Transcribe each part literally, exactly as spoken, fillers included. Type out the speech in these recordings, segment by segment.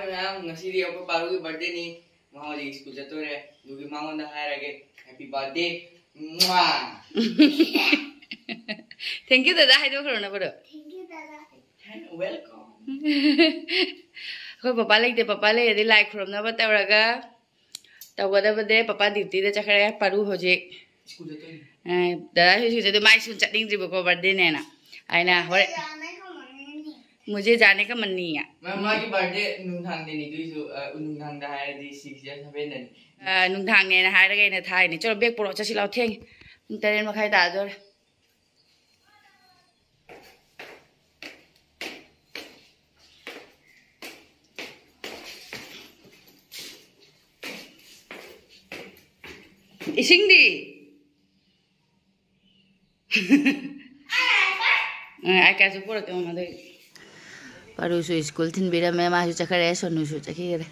ꯃꯌꯥꯝ, ꯉꯁꯤꯗꯤ ꯑꯩꯈꯣꯏ ꯄꯥꯔꯨꯒꯤ ꯕꯥꯔꯗꯦꯅꯤ꯫ ꯃꯥ ꯍꯧꯖꯤꯛ ꯁ꯭ꯀꯨꯜ ꯆꯠꯇꯣꯔꯦ, ꯑꯗꯨꯒꯤ ꯃꯉꯣꯟꯗ ꯍꯥꯏꯔꯒꯦ, "Happy birthday, ꯃ꯭ꯋꯥ!" Thank you ꯗꯥꯗꯥ ꯍꯥꯏꯗꯣꯛꯈ꯭ꯔꯣ ꯅꯕꯗꯣ꯫ Thank you ꯗꯥꯗꯥ꯫ Welcome. ꯑꯩꯈꯣꯏ ꯄꯄꯥ ꯂꯩꯇꯦ, ꯄꯄꯥ ꯂꯩꯔꯗꯤ ꯂꯥꯏ ꯈꯨꯔꯨꯝꯅꯕ ꯇꯧꯔꯒ ꯇꯧꯒꯗꯕꯅꯦ꯫ ꯄꯄꯥ ꯗ꯭ꯌꯨꯇꯤꯗ ꯆꯠꯈ꯭ꯔꯦ, ꯄꯥꯔꯨ ꯍꯧꯖꯤꯛ꯫ ꯁ꯭ꯀꯨꯜ ꯆꯠꯇꯣꯏꯅꯤ꯫ ꯑ, ꯗꯥꯗꯥ ꯍꯧꯖꯤꯛ ꯁ꯭ꯀꯨꯜ ꯆꯠꯇꯣꯏ, ꯃꯥꯏ ꯁ꯭ꯀꯨꯜ ꯆꯠꯅꯤꯡꯗ꯭ꯔꯤꯕꯀꯣ, ꯕꯥꯔꯗꯦꯅꯦꯅ꯫ ꯑꯩꯅ ꯍꯣꯔꯦꯟ ꯃꯨꯖꯦ ꯖꯥꯅꯦ ꯀꯥ ꯃꯟ ꯅꯍꯤ ꯍꯥꯏ꯫ ꯃꯥ-, ꯃꯥꯒꯤ ꯕꯥꯔꯗꯦ ꯅꯨꯡꯗꯥꯡꯗꯅꯤ, ꯑꯗꯨꯏꯁꯨ, ꯑ, ꯅꯨꯡꯗꯥꯡꯗ ꯍꯥꯏꯔꯗꯤ six ꯁꯚꯦꯟꯗꯅꯤ꯫ ꯑ, ꯅꯨꯡꯗꯥꯡꯅꯦꯅ ꯍꯥꯏꯔꯒ ꯑꯩꯅ ꯊꯥꯏꯅꯦ꯫ ꯆꯠꯂꯣ, ꯕꯦꯒ ꯄꯨꯔꯛꯑꯣ, ꯆꯠꯁꯤ ꯂꯥꯎ, ꯊꯦꯡꯉꯦ꯫ ꯄꯨꯡ ꯇꯔꯦꯠ ꯃꯈꯥꯏ ꯇꯥꯗꯣꯔꯦ꯫ ꯏꯁꯤꯡꯗꯤ? ꯑ, ꯑꯩ ꯀꯩꯁꯨ ꯄꯨꯔꯛꯇꯦ ꯃꯃꯥꯗꯒꯤ꯫ ꯄꯥꯔꯨꯁꯨ ꯁ꯭ꯀꯨꯜ ꯊꯤꯟꯕꯤꯔꯝꯃꯦ, ꯃꯥꯁꯨ ꯆꯠꯈ꯭ꯔꯦ, ꯁꯣꯅꯨꯁꯨ ꯆꯠꯈꯤꯈ꯭ꯔꯦ꯫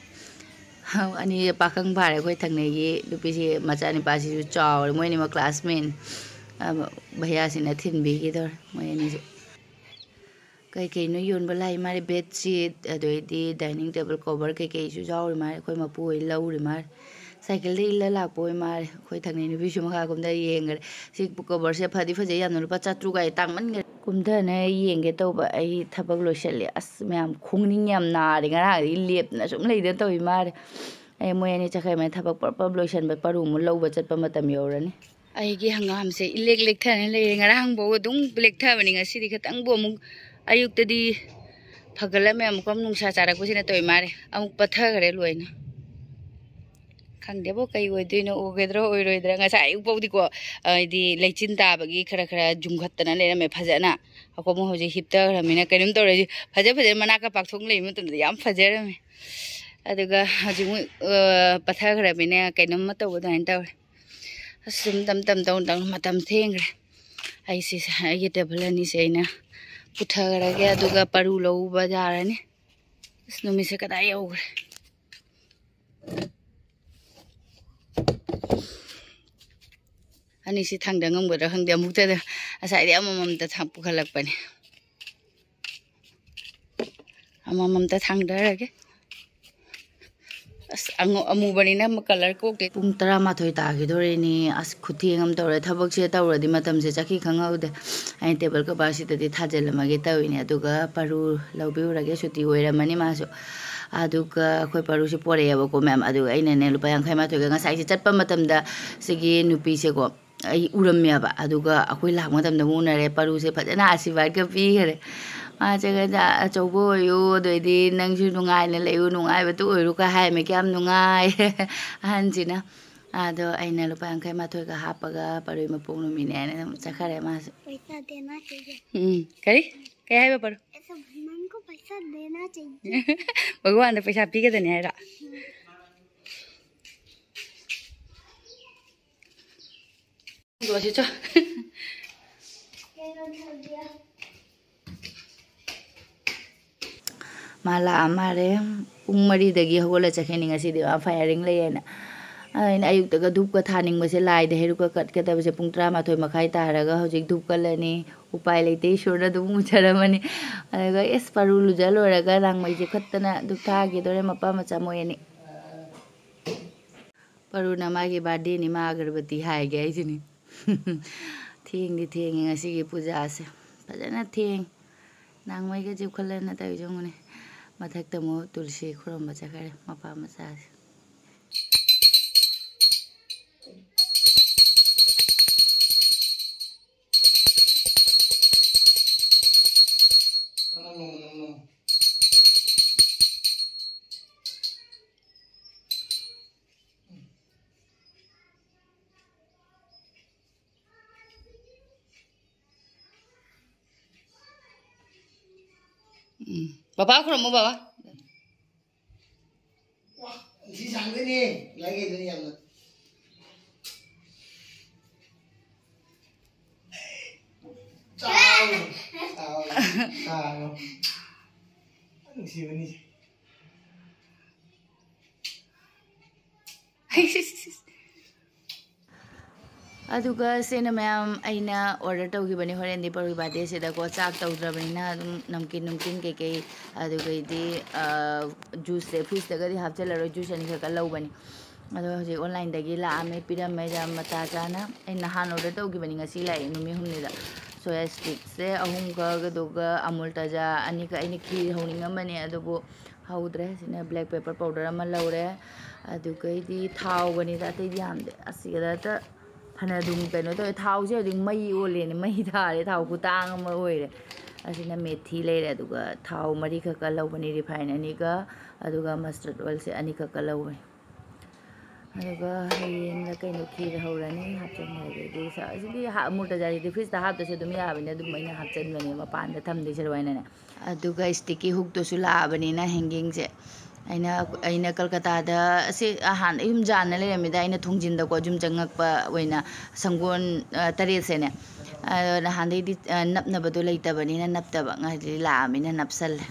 ꯑꯅꯤ ꯄꯥꯈꯪ ꯐꯥꯔꯦ ꯑꯩꯈꯣꯏ ꯊꯪꯅꯩꯒꯤ ꯅꯨꯄꯤꯁꯤ, ꯃꯆꯥꯅꯤꯄꯥꯁꯤꯁꯨ ꯆꯥꯎꯔꯦ, ꯃꯣꯏ ꯑꯅꯤꯃꯛ classmate꯫ ꯑ, ꯚꯩꯌꯥꯁꯤꯅ ꯊꯤꯟꯕꯤꯈꯤꯗꯧꯔꯦ ꯃꯣꯏ ꯑꯅꯤꯁꯨ꯫ ꯀꯩ ꯀꯩꯅꯣ ꯌꯣꯟꯕ ꯂꯥꯛꯏ ꯃꯥꯜꯂꯦ, bedsheet, ꯑꯗꯩꯗꯤ dining table cover ꯀꯩꯀꯩꯁꯨ ꯌꯥꯎꯔꯤ ꯃꯥꯜꯂꯦ꯫ ꯑꯩꯈꯣꯏ ꯃꯄꯨ ꯍꯣꯏ ꯂꯧꯔꯤ ꯃꯥꯜꯂꯦ꯫ ꯁꯥꯏꯀꯜꯗ ꯏꯜꯂ ꯂꯥꯛꯄ ꯑꯣꯏ ꯃꯥꯜꯂꯦ꯫ ꯑꯩꯈꯣꯏ ꯊꯪꯅꯩ ꯅꯨꯄꯤꯁꯨ ꯃꯈꯥ ꯀꯨꯝꯊ ꯌꯦꯡꯈ꯭ꯔꯦ꯫ ꯁꯤ coverꯁꯦ ꯐꯗꯤ ꯐꯖꯩ ꯌꯥꯝꯅ, ꯂꯨꯄꯥ ꯆꯥꯇ꯭ꯔꯨꯛ ꯀꯥꯏ, ꯇꯥꯡꯃꯟꯈ꯭ꯔꯦ꯫ ꯀꯨꯝꯊꯅ ꯌꯦꯡꯒꯦ ꯇꯧꯕ ꯑꯩ ꯊꯕꯛ ꯂꯣꯏꯁꯤꯜꯂꯦ꯫ ꯑꯁ, ꯃꯌꯥꯝ ꯈꯣꯡꯅꯤꯡ ꯌꯥꯝ ꯅꯥꯔꯦ, ꯉꯔꯥꯡꯗꯤ ꯂꯦꯞꯇꯅ ꯁꯨꯝ ꯂꯩꯗꯅ ꯇꯧꯏ ꯃꯥꯜꯂꯦ꯫ ꯑꯩ ꯃꯣꯏ ꯑꯅꯤ ꯆꯠꯈ꯭ꯔ ꯃꯇꯨꯡ ꯊꯕꯛ ꯄꯔꯞ ꯄꯔꯞ ꯂꯣꯏꯁꯤꯟꯕ, ꯄꯔꯨ ꯑꯃꯨꯛ ꯂꯧꯕ ꯆꯠꯄ ꯃꯇꯝ ꯌꯧꯔꯅꯤ꯫ ꯑꯩꯒꯤ ꯍꯪꯒꯥꯝꯁꯦ ꯏꯂꯦꯛ ꯂꯦꯛꯊꯅ ꯂꯩꯔꯦ꯫ ꯉꯔꯥꯡꯐꯥꯎ ꯑꯗꯨꯝ ꯂꯦꯛꯊꯕꯅꯤ, ꯉꯁꯤꯗꯤ ꯈꯤꯇꯪꯕꯨ ꯑꯃꯨꯛ, ꯑꯌꯨꯛꯇꯗꯤ ꯐꯒꯠꯂꯝꯃꯦ, ꯑꯃꯨꯛꯀ ꯑꯃꯨꯛ ꯅꯨꯡꯁꯥ ꯆꯥꯔꯛꯄꯁꯤꯅ ꯇꯧꯏ ꯃꯥꯜꯂꯦ, ꯑꯃꯨꯛ ꯄꯠꯊꯈ꯭ꯔꯦ ꯂꯣꯏꯅ꯫ ꯈꯪꯗꯦꯕꯣ, ꯀꯩ ꯑꯣꯏꯗꯣꯏꯅꯣ, ꯎꯒꯗ꯭ꯔꯥ ꯑꯣꯏꯔꯣꯏꯗ꯭ꯔꯥ꯫ ꯉꯁꯥꯏ ꯑꯌꯨꯛ ꯐꯥꯎꯗꯤꯀꯣ, ꯍꯥꯏꯗꯤ ꯂꯩꯆꯤꯟ ꯇꯥꯕꯒꯤ ꯈꯔ ꯈꯔ ꯌꯨꯝꯈꯠꯇꯅ ꯂꯩꯔꯝꯃꯦ ꯐꯖꯅ꯫ ꯑꯩꯈꯣꯏ ꯍꯧꯖꯤꯛ ꯍꯤꯞꯊꯈ꯭ꯔꯃꯤꯅ ꯀꯩꯅꯣꯝ ꯇꯧꯔꯦ꯫ ꯐꯖ ꯐꯖꯅ ꯃꯅꯥ ꯀ ꯄꯥꯛꯊꯣꯛ ꯂꯩꯕ ꯃꯇꯝꯗ ꯌꯥꯝ ꯐꯖꯔꯝꯃꯦ꯫ ꯑꯗꯨꯒ ꯍꯧꯖꯤꯛ ꯑꯃꯨꯛ, ꯑ, ꯄꯠꯊꯈ꯭ꯔꯃꯤꯅ ꯀꯩꯅꯣꯝꯃ ꯇꯧꯕ ꯑꯗꯨꯃꯥꯏꯅ ꯇꯧꯔꯦ꯫ ꯑꯁ, ꯁꯨꯝ ꯇꯝ ꯇꯝ ꯇꯧ ꯇꯧꯅ ꯃꯇꯝ ꯊꯦꯡꯈ꯭ꯔꯦ꯫ ꯑꯩꯁꯤ, ꯑꯩꯒꯤ table ꯑꯅꯤꯁꯦ ꯑꯩꯅ ꯄꯨꯊꯈ꯭ꯔꯒꯦ, ꯑꯗꯨꯒ ꯄꯔꯨ ꯂꯧꯕ ꯌꯥꯔꯅꯤ꯫ ꯑꯁ, ꯅꯨꯃꯤꯠꯁꯦ ꯀꯗꯥꯏ ꯌꯧꯈ꯭ꯔꯦ? ꯑꯅꯤꯁꯤ ꯊꯥꯡꯗ ꯉꯝꯒꯗ꯭ꯔꯥ ꯈꯪꯗꯦ꯫ ꯑꯃꯨꯛꯇꯗ ꯉꯁꯥꯏꯗꯤ ꯑꯃꯃꯝꯇ ꯊꯥꯡ ꯄꯨꯈꯠꯂꯛꯄꯅꯦ꯫ ꯑꯃꯃꯝꯇ ꯊꯥꯡꯗꯔꯒꯦ꯫ ꯑꯁ, ꯑꯉꯧ-, ꯑꯃꯨꯕꯅꯤꯅ ꯑꯃꯨꯛ colour ꯀꯣꯛꯇꯦ꯫ ꯄꯨꯡ ꯇꯔꯥꯃꯥꯊꯣꯏ ꯇꯥꯈꯤꯗꯣꯔꯦꯅꯦ꯫ ꯑꯁ, ꯈꯨꯊꯦꯡ ꯑꯃ ꯇꯧꯔꯦ꯫ ꯊꯕꯛꯁꯦ ꯇꯧꯔꯗꯤ ꯃꯇꯝꯁꯦ ꯆꯠꯈꯤ ꯈꯪꯍꯧꯗꯦ꯫ ꯑꯩꯅ table cover ꯁꯤꯗꯗꯤ ꯊꯥꯖꯤꯜꯂꯝꯃꯒꯦ ꯇꯧꯔꯤꯅꯦ꯫ ꯑꯗꯨꯒ ꯄꯔꯨ ꯂꯧꯕꯤꯔꯨꯔꯒꯦ, ꯁꯨꯇꯤ ꯑꯣꯏꯔꯝꯃꯅꯤ ꯃꯥꯁꯨ꯫ ꯑꯗꯨꯒ ꯑꯩꯈꯣꯏ ꯄꯔꯨꯁꯦ ꯄꯣꯔꯛꯑꯦꯕꯀꯣ, ꯃꯌꯥꯝ꯫ ꯑꯗꯨꯒ ꯑꯩꯅꯅꯦ, ꯂꯨꯄꯥ ꯌꯥꯡꯈꯩ ꯃꯥꯊꯣꯏꯒ, ꯉꯁꯥꯏꯁꯦ ꯆꯠꯄ ꯃꯇꯝꯗ ꯁꯤꯒꯤ ꯅꯨꯄꯤꯁꯦꯀꯣ, ꯑꯩ ꯎꯔꯝꯃꯦꯕ꯫ ꯑꯗꯨꯒ ꯑꯩꯈꯣꯏ ꯂꯥꯛꯄ ꯃꯇꯝꯗ ꯑꯃꯨꯛ ꯎꯅꯔꯦ꯫ ꯄꯔꯨꯁꯦ ꯐꯖꯅ ꯑꯥꯁꯤꯔꯕꯥꯗꯀ ꯄꯤꯈꯔꯦ꯫ ꯃꯥꯁꯦ, "ꯑꯆꯧꯕ ꯑꯣꯏꯌꯨ, ꯑꯗꯨ ꯑꯣꯏꯗꯤ ꯅꯪꯁꯨ ꯅꯨꯡꯉꯥꯏꯅ ꯂꯩꯌꯨ, ꯅꯨꯡꯉꯥꯏꯕꯇ ꯑꯣꯏꯔꯨ" ꯀ ꯍꯥꯏꯔꯝꯃꯦ꯫ ꯀꯌꯥꯝ ꯅꯨꯡꯉꯥꯏ ꯑꯍꯟꯁꯤꯅ꯫ ꯑꯗꯣ ꯑꯩꯅ ꯂꯨꯄꯥ ꯌꯥꯡꯈꯩ ꯃꯥꯊꯣꯏꯒ ꯍꯥꯞꯄꯒ ꯄꯔꯨꯒꯤ ꯃꯄꯣꯛ ꯅꯨꯃꯤꯠꯅꯦꯅ ꯑꯗꯨꯝ ꯆꯠꯈꯔꯦ ꯃꯥꯁꯨ꯫ ꯄꯩꯁꯥ ꯗꯦꯅ ꯆꯥꯍꯤꯌꯦ꯫ ꯎꯝ, ꯀꯔꯤ? ꯀꯩ ꯍꯥꯏꯕ, ꯄꯔꯨ? ꯑꯩꯁꯨ ꯃꯃꯥꯟ ꯀꯣ ꯄꯩꯁꯥ ꯗꯦꯅ ꯆꯥꯍꯤꯌꯦ꯫ ꯚꯒꯋꯥꯟꯗ ꯄꯩꯁꯥ ꯄꯤꯒꯗꯅꯤ ꯍꯥꯏꯔꯣ? ꯂꯣꯏꯁꯤ ꯆꯣ꯫ ꯃꯥ ꯂꯥꯛꯑ ꯃꯥꯜꯂꯦ꯫ ꯄꯨꯡ ꯃꯔꯤꯗꯒꯤ ꯍꯧꯒꯠꯂ ꯆꯠꯈꯤꯅꯤ ꯉꯁꯤꯗꯤ, ꯃꯥ firing ꯂꯩꯌꯦꯅ꯫ ꯑꯩꯅ ꯑꯌꯨꯛꯇꯒ ꯙꯨꯞꯀ ꯊꯥꯅꯤꯡꯕꯁꯦ, ꯂꯥꯏꯗ ꯍꯩꯔꯨꯛꯀ ꯀꯠꯀꯗꯕꯁꯦ ꯄꯨꯡ ꯇꯔꯥꯃꯥꯊꯣꯏ ꯃꯈꯥꯏ ꯇꯥꯔꯒ ꯍꯧꯖꯤꯛ ꯙꯨꯞ ꯀꯠꯂꯅꯤ꯫ ꯎꯄꯥꯏ ꯂꯩꯇꯦ, ꯏꯁꯣꯔꯅ ꯑꯗꯨꯝ ꯎꯖꯔꯝꯃꯅꯤ꯫ ꯑꯗꯨꯒ ꯑꯦꯁ, ꯄꯔꯨ ꯂꯨꯖ ꯂꯣꯏꯔꯒ ꯂꯥꯡꯃꯩꯁꯦ ꯈꯠꯇꯅ ꯙꯨꯞ ꯊꯥꯒꯦꯗꯧꯔꯦ, ꯃꯄꯥ ꯃꯆꯥ ꯃꯣꯏ ꯑꯅꯤ꯫ ꯄꯔꯨꯅ ꯃꯥꯒꯤ birthdayꯅꯤ, ꯃꯥ ꯑꯒꯔꯕꯇꯤ ꯍꯥꯏꯒꯦ ꯍꯥꯏꯁꯤꯅꯤ꯫ ꯊꯦꯡꯗꯤ ꯊꯦꯡꯉꯦ ꯉꯁꯤꯒꯤ ꯄꯨꯖꯥꯁꯦ, ꯐꯖꯅ ꯊꯦꯡ꯫ ꯅꯥꯡꯃꯩꯒ ꯆꯨꯞꯈꯠꯂꯅ ꯇꯧꯔꯤꯁꯦ ꯌꯦꯡꯉꯨꯅꯦ꯫ ꯃꯊꯛꯇ ꯑꯃꯨꯛ ꯇꯨꯜꯁꯤ ꯈꯨꯔꯨꯝꯕ ꯆꯠꯈ꯭ꯔꯦ ꯃꯄꯥ ꯃꯆꯥꯁꯦ꯫ ꯎꯝ꯫ ꯕꯕꯥ ꯈꯨꯔꯨꯝꯃꯨ, ꯕꯕꯥ꯫ ꯋꯥ, ꯁꯤ ꯁꯥꯡꯗꯣꯏꯅꯦ꯫ ꯂꯥꯏꯒꯩꯗꯨꯅꯤ ꯌꯥꯝꯅ꯫ ꯆꯥꯎ, ꯆꯥꯎ, ꯆꯥꯎ꯫ ꯅꯨꯡꯁꯤꯕꯅꯤ꯫ ꯑꯗꯨꯒ ꯁꯤꯅ ꯃꯌꯥꯝ ꯑꯩꯅ ꯑꯣꯔꯗꯔ ꯇꯧꯈꯤꯕꯅꯤ, ꯍꯣꯔꯦꯟꯗꯤ ꯄꯔꯨꯏ ꯕꯥꯔꯗꯦꯁꯤꯗꯀꯣ, ꯆꯥꯛ ꯇꯧꯗ꯭ꯔꯕꯅꯤꯅ ꯑꯗꯨꯝ ꯅꯝꯀꯤꯟ ꯅꯨꯡꯀꯤꯟ ꯀꯩꯀꯩ, ꯑꯗꯨꯒꯩꯗꯤ ꯖꯨꯁꯁꯦ ꯐ꯭ꯔꯤꯖꯇꯒꯗꯤ ꯍꯥꯞꯆꯤꯜꯂꯔꯣꯏ, ꯖꯨꯁ ꯑꯅꯤꯈꯛꯀ ꯂꯧꯕꯅꯤ꯫ ꯑꯗꯣ ꯍꯧꯖꯤꯛ ꯑꯣꯟꯂꯥꯏꯟꯗꯒꯤ ꯂꯥꯛꯑꯝꯃꯦ, ꯄꯤꯔꯝꯃꯦ ꯌꯥꯝ ꯃꯇꯥ ꯆꯥꯅ꯫ ꯑꯩ ꯅꯍꯥꯟ ꯑꯣꯔꯗꯔ ꯇꯧꯈꯤꯕꯅꯤ, ꯉꯁꯤ ꯂꯥꯛꯑꯦ, ꯅꯨꯃꯤꯠ ꯍꯨꯝꯅꯤꯗ꯫ ꯁꯣꯌꯥ ꯁ꯭ꯇꯤꯛꯁꯦ ꯑꯍꯨꯝꯈꯛ, ꯑꯗꯨꯒ ꯑꯃꯨꯜ ꯇꯥꯖꯥ ꯑꯅꯤꯈꯛ꯫ ꯑꯩꯅ ꯈꯤꯔ ꯍꯧꯅꯤꯡꯉꯝꯕꯅꯦ, ꯑꯗꯨꯕꯨ ꯍꯧꯗ꯭ꯔꯦ꯫ ꯁꯤꯅ ꯕ꯭ꯂꯦꯛ ꯄꯦꯄꯔ ꯄꯥꯎꯗꯔ ꯑꯃ ꯂꯧꯔꯦ, ꯑꯗꯨꯒꯩꯗꯤ ꯊꯥꯎꯒꯅꯤꯗ, ꯑꯇꯩꯗꯤ ꯌꯥꯝꯗꯦ꯫ ꯑꯁꯤꯒꯗ ꯍꯦꯛꯇ ꯐꯅꯗꯨꯝ ꯀꯩꯅꯣ ꯇꯧꯋꯦ꯫ ꯊꯥꯎꯁꯦ ꯍꯧꯖꯤꯛ ꯃꯩ ꯑꯣꯜꯂꯦꯅꯦ, ꯃꯩ ꯊꯥꯔꯦ, ꯊꯥꯎ ꯈꯨꯇꯥꯡ ꯑꯃ ꯑꯣꯏꯔꯦ꯫ ꯑꯁꯤꯅ ꯃꯦꯊꯤ ꯂꯩꯔꯦ, ꯑꯗꯨꯒ ꯊꯥꯎ ꯃꯔꯤꯈꯛꯀ ꯂꯧꯕꯅꯤ, ꯔꯤꯐꯥꯏꯟ ꯑꯅꯤꯒ, ꯑꯗꯨꯒ ꯃꯁꯇꯔꯗ ꯑꯣꯏꯜꯁꯦ ꯑꯅꯤꯈꯛꯀ ꯂꯧꯕꯅꯤ꯫ ꯑꯗꯨꯒ ꯍꯌꯦꯡꯅ ꯀꯩꯅꯣ, ꯈꯤꯔ ꯍꯧꯔꯅꯤ, ꯍꯥꯞꯆꯤꯟꯕꯗꯒꯤ ꯁꯥ-, ꯑꯁꯤꯗꯤ ꯍꯥ-, ꯑꯃꯨꯜ ꯇꯖꯥꯁꯤꯗꯤ ꯐ꯭ꯔꯤꯖꯇ ꯍꯥꯞꯇ꯭ꯔꯁꯨ ꯑꯗꯨꯝ ꯌꯥꯕꯅꯤꯅ ꯑꯗꯨꯝ ꯑꯩꯅ ꯍꯥꯞꯆꯤꯟꯕꯅꯦ, ꯃꯄꯥꯟꯗ ꯊꯝꯗꯣꯏ ꯁꯔꯨꯛ ꯍꯥꯏꯅꯅꯦ꯫ ꯑꯗꯨꯒ ꯁ꯭ꯇꯤꯛꯀꯤ ꯍꯨꯛꯇꯨꯁꯨ ꯂꯥꯛꯑꯕꯅꯤꯅ ꯍꯦꯡꯒꯤꯡꯁꯦ꯫ ꯑꯩꯅ, ꯑꯩꯅ ꯀꯜꯀꯇꯥꯗ, ꯑꯁꯤ ꯍꯥꯟꯅ ꯌꯨꯝ ꯖꯥꯟꯅ ꯂꯩꯔꯝꯃꯤꯗ, ꯑꯩꯅ ꯊꯣꯡꯖꯤꯟꯗꯀꯣ, ꯌꯨꯝ ꯆꯪꯉꯛꯄ ꯑꯣꯏꯅ ꯁꯪꯒꯣꯜ, ꯑ, ꯇꯔꯦꯠꯁꯦꯅꯦ꯫ ꯑꯗꯣ ꯅꯍꯥꯟꯗꯩꯗꯤ, ꯑ, ꯅꯞꯅꯕꯗꯣ ꯂꯩꯇꯕꯅꯤꯅ ꯅꯞꯇꯕ, ꯉꯁꯤꯗꯤ ꯂꯥꯛꯑꯃꯤꯅ ꯅꯞꯁꯜꯂꯦ꯫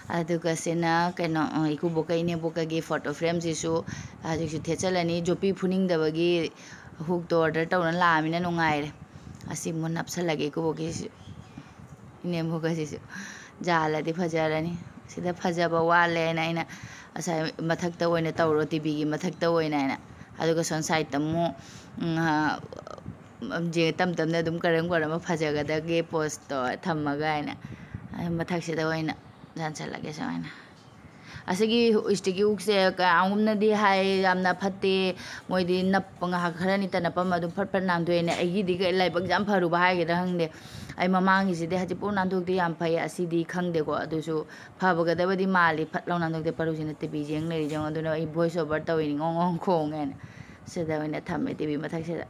ꯑꯗꯨꯒ ꯁꯤꯅ ꯀꯩꯅꯣ, ꯑ, ꯏꯀꯨꯕꯣꯛꯀ ꯏꯅꯦꯕꯣꯛꯀꯒꯤ ꯐꯣꯇꯣ ꯐ꯭ꯔꯦꯝꯁꯤꯁꯨ ꯍꯧꯖꯤꯛꯁꯨ ꯊꯦꯠꯆꯜꯂꯅꯤ꯫ ꯖꯣꯄꯤ ꯐꯨꯅꯤꯡꯗꯕꯒꯤ ꯍꯨꯛꯇꯣ ꯑꯣꯔꯗꯔ ꯇꯧꯅ ꯂꯥꯛꯑꯃꯤꯅ ꯅꯨꯡꯉꯥꯏꯔꯦ꯫ ꯑꯁꯤ ꯑꯃꯨꯛ ꯅꯞꯁꯜꯂꯒꯦ ꯏꯀꯨꯕꯣꯛꯀꯤꯁꯤꯁꯨ, ꯏꯅꯦꯝꯕꯣꯛꯀꯁꯤꯁꯨ꯫ ꯖꯥꯜꯂꯗꯤ ꯐꯖꯔꯅꯤ꯫ ꯁꯤꯗ ꯐꯖꯕ ꯋꯥꯠꯂꯦꯅ ꯑꯩꯅ ꯉꯁꯥꯏ ꯃꯊꯛꯇ ꯑꯣꯏꯅ ꯇꯧꯔꯣ, ꯇꯤꯚꯤꯒꯤ ꯃꯊꯛꯇ ꯑꯣꯏꯅ ꯍꯥꯏꯅ꯫ ꯑꯗꯨꯒ ꯁꯣꯝ ꯁꯥꯏꯠꯇ ꯑꯃꯨꯛ, ꯎꯝ, ꯑ, ꯌꯦꯡ-, ꯇꯞ ꯇꯞꯅ ꯑꯗꯨꯝ ꯀꯔꯝ ꯀꯔꯝꯕ ꯐꯖꯒꯗꯒꯦ ꯄꯣꯁꯇꯣ ꯊꯝꯃꯒ ꯍꯥꯏꯅ꯫ ꯑ, ꯃꯊꯛꯁꯤꯗ ꯑꯣꯏꯅ ꯌꯥꯟꯁꯜꯂꯒꯦ ꯁꯨꯃꯥꯏꯅ꯫ ꯑꯁꯤꯒꯤ ꯁ꯭ꯇꯤꯛꯀꯤ ꯍꯨꯛꯁꯦ ꯀꯌꯥꯝꯒꯨꯝꯅꯗꯤ ꯍꯥꯏ, ꯌꯥꯝꯅ ꯐꯠꯇꯦ, ꯃꯣꯏꯗꯤ ꯅꯞꯄ ꯉꯥꯏꯍꯥꯛ ꯈꯔꯅꯤꯇ ꯅꯞꯄꯝꯃ ꯑꯗꯨꯝ ꯐꯠ ꯐꯠ ꯅꯥꯟꯊꯣꯛꯑꯦꯅ꯫ ꯑꯩꯒꯤꯗꯤ ꯀꯩ ꯂꯥꯏꯕꯛ ꯌꯥꯝ ꯐꯔꯨꯕ ꯍꯥꯏꯒꯗ꯭ꯔꯥ ꯈꯪꯗꯦ, ꯑꯩ ꯃꯃꯥꯡꯒꯤꯁꯤꯗꯤ ꯍꯧꯖꯤꯛꯐꯥꯎ ꯅꯥꯟꯊꯣꯛꯇꯦ, ꯌꯥꯝ ꯐꯩ꯫ ꯑꯁꯤꯗꯤ ꯈꯪꯗꯦꯀꯣ, ꯑꯗꯨꯁꯨ ꯐꯕꯒꯗꯕꯗꯤ ꯃꯥꯜꯂꯤ, ꯐꯠ ꯂꯥꯎ ꯅꯥꯟꯊꯣꯛꯇꯦ꯫ ꯄꯔꯨꯁꯤꯅ ꯇꯤꯚꯤ ꯌꯦꯡ ꯂꯩꯔꯤ ꯌꯦꯡꯉꯣ, ꯑꯗꯨꯅ ꯑꯩ ꯚꯣꯏꯁ ꯑꯣꯚꯔ ꯇꯧꯔꯤꯅꯤ, ꯉꯣꯡ ꯉꯣꯡ ꯈꯣꯡꯉꯦꯅ꯫ ꯁꯤꯗ ꯑꯣꯏꯅ ꯊꯝꯃꯦ, ꯇꯤꯚꯤ ꯃꯊꯛꯁꯤꯗ꯫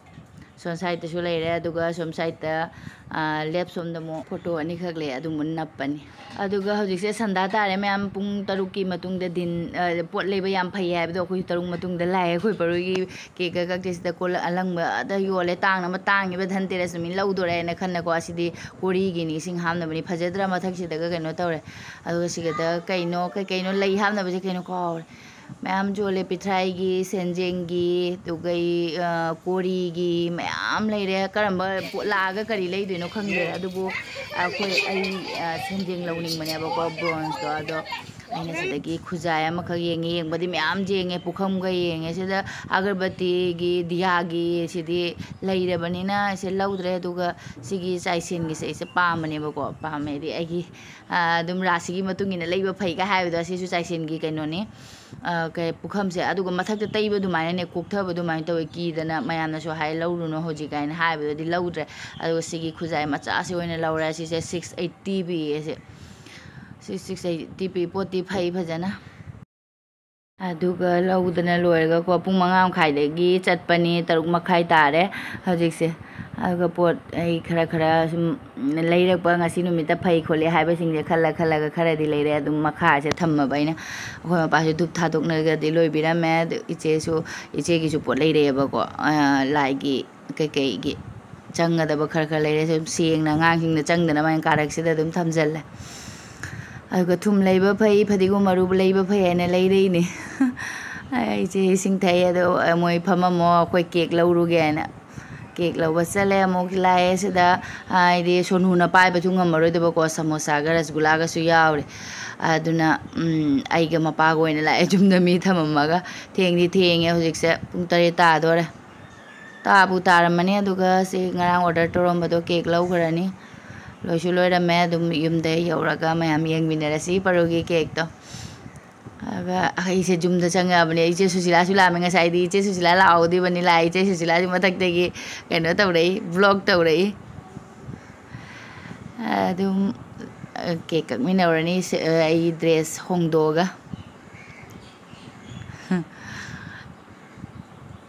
ꯁꯣꯝ ꯁꯥꯏꯠꯇꯁꯨ ꯂꯩꯔꯦ, ꯑꯗꯨꯒ ꯁꯣꯝ ꯁꯥꯏꯠꯇ, ꯑ, ꯂꯦꯞ ꯁꯣꯝꯗ ꯑꯃꯨꯛ ꯐꯣꯇꯣ ꯑꯅꯤꯈꯛ ꯂꯩ, ꯑꯗꯨꯃꯨꯛ ꯅꯞꯄꯅꯤ꯫ ꯑꯗꯨꯒ ꯍꯧꯖꯤꯛꯁꯦ ꯁꯟꯗꯥ ꯇꯥꯔꯦ ꯃꯌꯥꯝ, ꯄꯨꯡ ꯇꯔꯨꯛꯀꯤ ꯃꯇꯨꯡꯗ ꯗꯤꯟ, ꯑ, ꯄꯣꯠ ꯂꯩꯕ ꯌꯥꯝ ꯐꯩ ꯍꯥꯏꯕꯗꯣ, ꯑꯩꯈꯣꯏꯁꯨ ꯇꯔꯨꯛ ꯃꯇꯨꯡꯗ ꯂꯥꯛꯑꯦ꯫ ꯑꯩꯈꯣꯏ ꯄꯔꯣꯏꯒꯤ ꯀꯦꯛꯀ ꯀꯛꯇꯦ, ꯁꯤꯗ ꯀꯣꯜ ꯑꯂꯪꯕ ꯑꯗ ꯌꯣꯜꯂꯦ, ꯇꯥꯡꯅ ꯑꯃ ꯇꯥꯡꯉꯤꯕ ꯙꯟꯇꯦꯔꯁ ꯅꯨꯃꯤꯠ ꯂꯧꯗꯣꯔꯦ ꯍꯥꯏꯅ ꯈꯟꯅꯀꯣ꯫ ꯑꯁꯤꯗꯤ ꯀꯣꯔꯤꯒꯤꯅꯤ, ꯏꯁꯤꯡ ꯍꯥꯞꯅꯕꯅꯤ꯫ ꯐꯖꯗ꯭ꯔꯥ? ꯃꯊꯛꯁꯤꯗꯒ ꯀꯩꯅꯣ ꯇꯧꯔꯦ, ꯑꯗꯨꯒ ꯁꯤꯒꯗ ꯀꯩꯅꯣ, ꯀꯩ ꯀꯩꯅꯣ ꯂꯩ ꯍꯥꯞꯅꯕꯁꯦ ꯀꯩꯅꯣ ꯀꯥꯎꯔꯦ꯫ ꯃꯌꯥꯝ ꯌꯣꯜꯂꯦ, ꯄꯤꯊ꯭ꯔꯥꯏꯒꯤ, ꯁꯦꯟꯖꯦꯡꯒꯤ, ꯑꯗꯨꯒꯩ, ꯑ, ꯀꯣꯔꯤꯒꯤ ꯃꯌꯥꯝ ꯂꯩꯔꯦ꯫ ꯀꯔꯝꯕ ꯄꯣꯠ ꯂꯥꯛꯑꯒ ꯀꯔꯤ ꯂꯩꯗꯣꯏꯅꯣ ꯈꯪꯗ꯭ꯔꯦ꯫ ꯑꯗꯨꯕꯨ ꯑꯩꯈꯣꯏ, ꯑꯩ, ꯑ, ꯁꯦꯟꯖꯦꯡ ꯂꯧꯅꯤꯡꯕꯅꯦꯕꯀꯣ, bronzeꯇꯣ꯫ ꯑꯗꯣ ꯑꯩꯅ ꯁꯤꯗꯒꯤ ꯈꯨꯖꯥꯏ ꯑꯃꯈꯛ ꯌꯦꯡꯉꯦ꯫ ꯌꯦꯡꯕꯗꯤ ꯃꯌꯥꯝ ꯌꯦꯡꯉꯦ, ꯄꯨꯈꯝꯒ ꯌꯦꯡꯉꯦ꯫ ꯁꯤꯗ ꯑꯒꯔꯕꯇꯤꯒꯤ, ꯗꯤꯌꯥꯒꯤ ꯁꯤꯗꯤ ꯂꯩꯔꯕꯅꯤꯅ ꯑꯩꯁꯦ ꯂꯧꯗ꯭ꯔꯦ꯫ ꯑꯗꯨꯒ ꯁꯤꯒꯤ ꯆꯥꯏꯁꯦꯟꯒꯤꯁꯦ ꯑꯩꯁꯦ ꯄꯥꯝꯕꯅꯦꯕꯀꯣ꯫ ꯄꯥꯝꯃꯦ ꯍꯥꯏꯗꯤ ꯑꯩꯒꯤ, ꯑ, ꯑꯗꯨꯝ ꯔꯥꯁꯤꯒꯤ ꯃꯇꯨꯡ ꯏꯟꯅ ꯂꯩꯕ ꯐꯩꯒ ꯍꯥꯏꯕꯗꯣ, ꯑꯁꯤꯁꯨ ꯆꯥꯏꯁꯦꯟꯒꯤ ꯀꯩꯅꯣꯅꯤ꯫ ꯑ, ꯀꯩ, ꯄꯨꯈꯝꯁꯦ꯫ ꯑꯗꯨꯒ ꯃꯊꯛꯇ ꯇꯩꯕ ꯑꯗꯨꯃꯥꯏꯅꯅꯦ, ꯀꯣꯛꯊꯕ ꯑꯗꯨꯃꯥꯏꯅ ꯇꯧꯋꯦ꯫ ꯀꯤꯗꯅ ꯃꯌꯥꯝꯅꯁꯨ ꯍꯥꯏ, "ꯂꯧꯔꯨꯅꯨ ꯍꯧꯖꯤꯛ" ꯀꯥꯏꯅ ꯍꯥꯏꯕꯗꯨꯗꯤ ꯂꯧꯗ꯭ꯔꯦ꯫ ꯑꯗꯨꯒ ꯁꯤꯒꯤ ꯈꯨꯖꯥꯏ ꯃꯆꯥꯁꯤ ꯑꯣꯏꯅ ꯂꯧꯔꯦ꯫ ꯁꯤꯁꯦ six eighty ꯄꯤꯌꯦ ꯁꯤ꯫ ꯁꯤ six eighty ꯄꯤ꯫ ꯄꯣꯠꯇꯤ ꯐꯩ ꯐꯖꯅ꯫ ꯑꯗꯨꯒ ꯂꯧꯗꯅ ꯂꯣꯏꯔꯒꯀꯣ, ꯄꯨꯡ ꯃꯉꯥ ꯃꯈꯥꯏꯗꯒꯤ ꯆꯠꯄꯅꯤ, ꯇꯔꯨꯛ ꯃꯈꯥꯏ ꯇꯥꯔꯦ ꯍꯧꯖꯤꯛꯁꯦ꯫ ꯑꯗꯨꯒ ꯄꯣꯠ ꯑꯩ ꯈꯔ ꯈꯔ ꯁꯨꯝ ꯂꯩꯔꯛꯄ, ꯉꯁꯤ ꯅꯨꯃꯤꯠꯇ ꯐꯩ ꯈꯣꯠꯂꯤ ꯍꯥꯏꯕꯁꯤꯡꯁꯦ ꯈꯜꯂ ꯈꯜꯂꯒ ꯈꯔꯗꯤ ꯂꯩꯔꯦ꯫ ꯑꯗꯨꯝ ꯃꯈꯥꯁꯦ ꯊꯝꯃꯕ ꯑꯩꯅ꯫ ꯑꯩꯈꯣꯏ ꯃꯄꯥꯁꯨ ꯙꯨꯞ ꯊꯥꯗꯣꯛꯅꯒꯗꯤ ꯂꯣꯏꯕꯤꯔꯝꯃꯦ꯫ ꯑꯗꯨ ꯏꯆꯦꯁꯨ, ꯏꯆꯦꯒꯤꯁꯨ ꯄꯣꯠ ꯂꯩꯔꯛꯑꯦꯕꯀꯣ, ꯑ, ꯂꯥꯏꯒꯤ ꯀꯩꯀꯩꯒꯤ ꯆꯪꯒꯗꯕ ꯈꯔ ꯈꯔ ꯂꯩꯔꯦ꯫ ꯁꯨꯝ ꯁꯦꯡꯅ ꯑꯉꯥꯡꯁꯤꯡꯅ ꯆꯪꯗꯅꯕ ꯍꯥꯏꯅ ꯀꯥꯔꯛꯁꯤꯗ ꯑꯗꯨꯝ ꯊꯝꯖꯜꯂꯦ꯫ ꯑꯗꯨꯒ ꯊꯨꯝ ꯂꯩꯕ ꯐꯩ, ꯐꯗꯤꯒꯣꯝ ꯃꯔꯨ ꯂꯩꯕ ꯐꯩ ꯍꯥꯏꯅ ꯂꯩꯔꯛꯏꯅꯦ꯫ ꯑꯩꯁꯦ ꯏꯁꯤꯡ ꯊꯛꯑꯦ, ꯑꯗꯣ ꯃꯣꯏ ꯐꯝꯃꯝꯃꯣ, ꯑꯩꯈꯣꯏ ꯀꯦꯛ ꯂꯧꯔꯨꯒꯦ ꯍꯥꯏꯅ꯫ ꯀꯦꯛ ꯂꯧꯕ ꯆꯠꯂꯦ꯫ ꯑꯃꯨꯛ ꯂꯥꯛꯑꯦ ꯁꯤꯗ, ꯍꯥꯏꯗꯤ ꯁꯣꯅꯨꯅ ꯄꯥꯏꯕꯁꯨ ꯉꯝꯃꯔꯣꯏꯗꯕꯀꯣ, ꯁꯃꯣꯁꯥꯒ ꯔꯁꯒꯨꯂꯥꯒꯁꯨ ꯌꯥꯎꯔꯦ꯫ ꯑꯗꯨꯅ, ꯎꯝ, ꯑꯩꯒ ꯃꯄꯥꯒ ꯑꯣꯏꯅ ꯂꯥꯛꯑꯦ꯫ ꯌꯨꯝꯗ ꯃꯤ ꯊꯝꯃꯝꯃꯒ꯫ ꯊꯦꯡꯗꯤ ꯊꯦꯡꯉꯦ, ꯍꯧꯖꯤꯛꯁꯦ ꯄꯨꯡ ꯇꯔꯦꯠ ꯇꯥꯗꯣꯔꯦ꯫ ꯇꯥꯕꯨ ꯇꯥꯔꯝꯃꯅꯤ꯫ ꯑꯗꯨꯒ ꯁꯤ ꯉꯔꯥꯡ order ꯇꯧꯔꯝꯕꯗꯣ ꯀꯦꯛ ꯂꯧꯈ꯭ꯔꯅꯤ꯫ ꯂꯣꯏꯁꯨ ꯂꯣꯏꯔꯝꯃꯦ꯫ ꯑꯗꯨꯝ ꯌꯨꯝꯗ ꯌꯧꯔꯒ ꯃꯌꯥꯝ ꯌꯦꯡꯃꯤꯟꯅꯔꯁꯤ ꯄꯔꯨꯒꯤ ꯀꯦꯛꯇꯣ꯫ ꯑꯗꯨꯒ ꯑꯩꯁꯦ ꯌꯨꯝꯗ ꯆꯪꯉꯛꯑꯕꯅꯦ꯫ ꯏꯆꯦ ꯁꯨꯁꯤꯂꯥꯁꯨ ꯂꯥꯛꯑꯝꯃꯦ꯫ ꯉꯁꯥꯏꯗꯤ ꯏꯆꯦ ꯁꯨꯁꯤꯂꯥ ꯂꯥꯛꯍꯧꯗꯦꯕꯅꯤ꯫ ꯂꯥꯛꯑꯦ, ꯏꯆꯦ ꯁꯨꯁꯤꯂꯥꯁꯨ ꯃꯊꯛꯇꯒꯤ ꯀꯩꯅꯣ ꯇꯧꯔꯛꯏ, vlog ꯇꯧꯔꯛꯏ꯫ ꯑꯗꯨꯝ ꯀꯦꯛ ꯀꯛꯃꯤꯟꯅꯧꯔꯅꯤ, ꯑꯩ dress ꯍꯣꯡꯗꯣꯛꯑꯒ꯫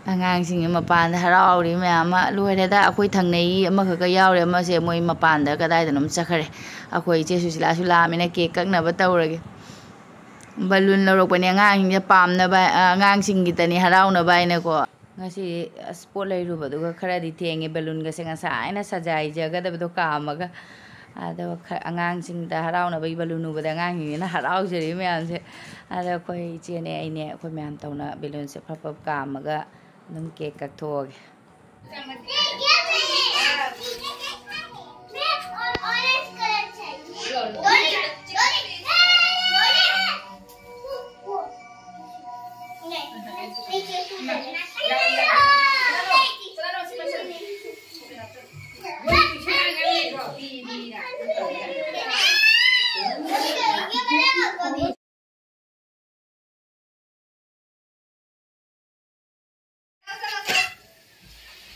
ꯑꯉꯥꯡꯁꯤꯡꯁꯦ ꯃꯄꯥꯟꯗ ꯍꯔꯥꯎꯔꯤ ꯃꯌꯥꯝ ꯑꯃ꯫ ꯂꯣꯏꯔꯦꯗ, ꯑꯩꯈꯣꯏ ꯊꯪꯅꯩ ꯑꯃꯈꯛꯀ ꯌꯥꯎꯔꯦ, ꯑꯃꯁꯦ ꯃꯣꯏ ꯃꯄꯥꯟꯗ ꯀꯗꯥꯏꯗꯅꯣꯝ ꯆꯠꯈ꯭ꯔꯦ꯫ ꯑꯩꯈꯣꯏ ꯏꯆꯦ ꯁꯨꯁꯤꯂꯥꯁꯨ ꯂꯥꯛꯑꯃꯤꯅ ꯀꯦꯛ ꯀꯛꯅꯕ ꯇꯧꯔꯒꯦ꯫ ꯕꯂꯨꯟ ꯂꯧꯔꯛꯄꯅꯦ ꯑꯉꯥꯡꯁꯤꯡꯁꯦ ꯄꯥꯝꯅꯕ, ꯑꯉꯥꯡꯁꯤꯡꯒꯤꯇꯅꯤ ꯍꯔꯥꯎꯅꯕ ꯍꯥꯏꯅꯀꯣ꯫ ꯉꯁꯤ ꯑꯁ ꯄꯣꯠ ꯂꯩꯔꯨꯕꯗꯨꯒ ꯈꯔꯗꯤ ꯊꯦꯡꯉꯦ꯫ ꯕꯂꯨꯟꯒꯁꯦ ꯉꯁꯥꯏꯅ ꯁꯖꯥꯏꯖꯒꯗꯕꯗꯣ ꯀꯥꯝꯃꯒ ꯑꯗꯣ ꯈꯔ ꯑꯉꯥꯡꯁꯤꯡꯗ ꯍꯔꯥꯎꯅꯕꯒꯤ ꯕꯂꯨꯟ ꯎꯕꯗ ꯑꯉꯥꯡꯁꯤꯡꯁꯤꯅ ꯍꯔꯥꯎꯖꯔꯤ ꯃꯌꯥꯝꯁꯦ꯫ ꯑꯗꯣ ꯑꯩꯈꯣꯏ ꯏꯆꯦꯅꯦ ꯑꯩꯅꯦ ꯑꯩꯈꯣꯏ ꯃꯌꯥꯝ ꯇꯧꯅ ꯕꯦꯂꯨꯟꯁꯦ ꯐꯞ ꯐꯞ ꯀꯥꯝꯃꯒ ꯑꯗꯨꯝ ꯀꯦꯛ ꯀꯛꯊꯣꯛꯑꯒꯦ꯫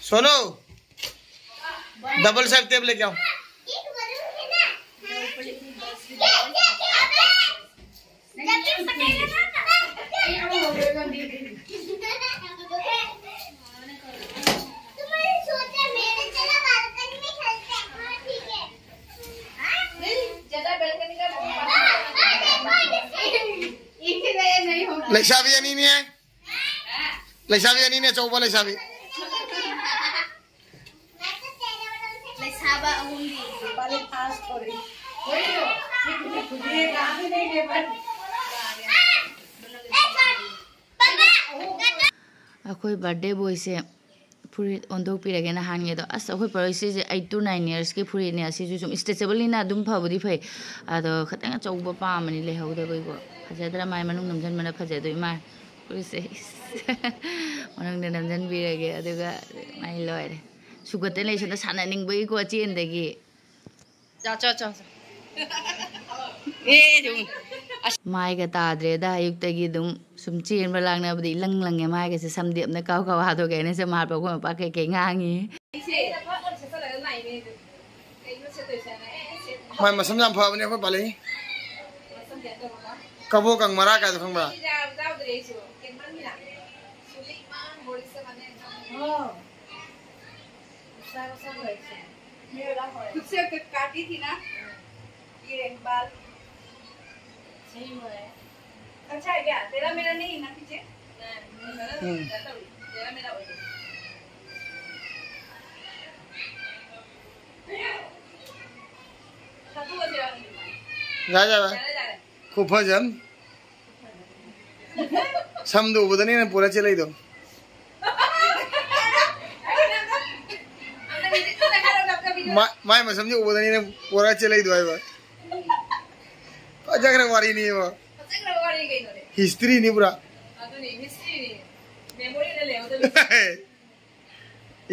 सोनो, डबल साइड टेप लेके आओ। ꯂꯩꯁꯥꯕꯤ ꯑꯅꯤꯅꯦ꯫ ꯂꯩꯁꯥꯕꯤ ꯑꯅꯤꯅꯦ, ꯑꯆꯧꯕ ꯂꯩꯁꯥꯕꯤ꯫ ꯂꯩꯁꯥꯕ ꯑꯍꯨꯝꯗꯤ꯫ ꯑꯩꯈꯣꯏ ꯕꯥꯔꯗꯦ ꯕꯣꯏꯁꯦ ꯐꯨꯔꯤꯠ ꯑꯣꯟꯊꯣꯛꯄꯤꯔꯒꯦ ꯅꯍꯥꯟꯒꯤꯗꯣ꯫ ꯑꯁ, ꯑꯩꯈꯣꯏ ꯄꯔꯣꯏ ꯁꯤꯁꯦ eight to nine yearsꯀꯤ ꯐꯨꯔꯤꯠꯅꯦ꯫ ꯑꯁꯤꯁꯨ ꯁꯨꯝ stretchableꯅꯤꯅ ꯑꯗꯨꯝ ꯐꯕꯨꯗꯤ ꯐꯩ꯫ ꯑꯗꯣ ꯈꯤꯇꯪ ꯑꯆꯧꯕ ꯄꯥꯝꯕꯅꯤ, ꯂꯩꯍꯧꯗꯕꯩꯀꯣ꯫ ꯐꯖꯗ꯭ꯔꯥ? ꯃꯥꯏ ꯃꯅꯨꯡ ꯅꯝꯁꯤꯟꯕꯅ ꯐꯖꯗꯣꯏ ꯃꯥꯜꯂꯦ꯫ ꯐꯨꯔꯤꯠꯁꯦ ꯃꯅꯨꯡꯗ ꯅꯝꯁꯤꯟꯕꯤꯔꯒꯦ꯫ ꯑꯗꯨꯒ ꯃꯥꯏ ꯂꯣꯏꯔꯦ꯫ ꯁꯨꯒꯠꯇꯅ ꯂꯩ ꯁꯣꯝꯗ ꯁꯥꯟꯅꯅꯤꯡꯕꯒꯤꯀꯣ ꯆꯦꯟꯗꯒꯤ꯫ ꯆꯥ, ꯆꯥ, ꯆꯥ, ꯆꯥ꯫ ꯑꯦ, ꯑꯗꯨꯝ꯫ ꯑꯁ꯫ ꯃꯥꯏꯒ ꯇꯥꯗ꯭ꯔꯦꯗ, ꯑꯌꯨꯛꯇꯒꯤ ꯑꯗꯨꯝ ꯁꯨꯝ ꯆꯦꯟꯕ ꯂꯥꯡꯅꯕꯗ ꯏꯂꯪ ꯂꯪꯉꯦ ꯃꯥꯏꯒꯁꯦ, ꯁꯝꯗꯤ ꯑꯝꯅ ꯀꯥꯎ ꯀꯥꯎ ꯍꯥꯠꯇꯣꯛꯀꯦ ꯍꯥꯏꯅ ꯁꯦ ꯃꯥꯔꯄ ꯑꯩꯈꯣꯏ ꯃꯄꯥ ꯀꯩꯀꯩ ꯉꯥꯡꯉꯤ꯫ ꯑꯩꯁꯦ ꯐꯠ ꯂꯥꯎꯅ ꯁꯦꯠꯆꯜꯂꯒ ꯂꯥꯛꯏꯅꯦ ꯑꯩꯁꯨ꯫ ꯀꯩꯅꯣ ꯁꯦꯠꯇꯣꯏꯁꯦꯅ ꯑꯦ ꯁꯦꯠ-, ꯃꯥꯏ ꯃꯁꯝ ꯌꯥꯝ ꯐꯕꯅꯦ ꯑꯩꯈꯣꯏ ꯄꯥꯜꯂꯤ꯫ ꯃꯁꯝ ꯀꯩꯅꯣ ꯇꯧꯔꯒ꯫ ꯀꯕꯣꯀꯪ ꯃꯔꯥ ꯀꯥꯏꯗꯣ ꯈꯪꯕ꯭ꯔꯥ? ꯑꯩ ꯌꯥ-, ꯌꯥꯎꯗ꯭ꯔꯦ ꯑꯩꯁꯨ꯫ ꯀꯦꯟꯃꯟꯒꯤꯅ꯫ ꯁꯨꯂꯤꯛ ꯃꯥ ꯕꯣꯔꯤꯁ ꯆꯞ ꯃꯥꯟꯅꯩ꯫ ꯑꯣ꯫ ꯃꯁꯥ ꯃꯁꯥ ꯂꯣꯏꯁꯦ꯫ खुद से काटी थी ना? ये बाल। सही हुआ है। अच्छा है क्या? तेरा मेरा नहीं ना पीछे? नहीं, नहीं, नहीं, हम्म। तेरा मेरा हो गया। ꯌꯥꯔꯦ, ꯌꯥꯔꯦ꯫ ꯈꯨꯐꯖ ꯑꯃ꯫ ꯁꯝꯗꯣ ꯎꯕꯗꯅꯦ ꯅꯪ ꯄꯨꯔꯥ ꯆꯦꯜꯂꯛꯏꯗꯣ꯫ ꯃꯥ-, ꯃꯥꯏ ꯃꯁꯝꯁꯦ ꯎꯕꯗꯅꯦ ꯅꯪ ꯄꯨꯔꯥ ꯆꯦꯜꯂꯛꯏꯗꯣ ꯍꯥꯏꯕ꯫ ꯐꯖꯈ꯭ꯔ ꯋꯥꯔꯤꯅꯦꯕ꯫ ꯍꯤꯁꯇ꯭ꯔꯤꯅꯤ ꯄꯨꯔꯥ꯫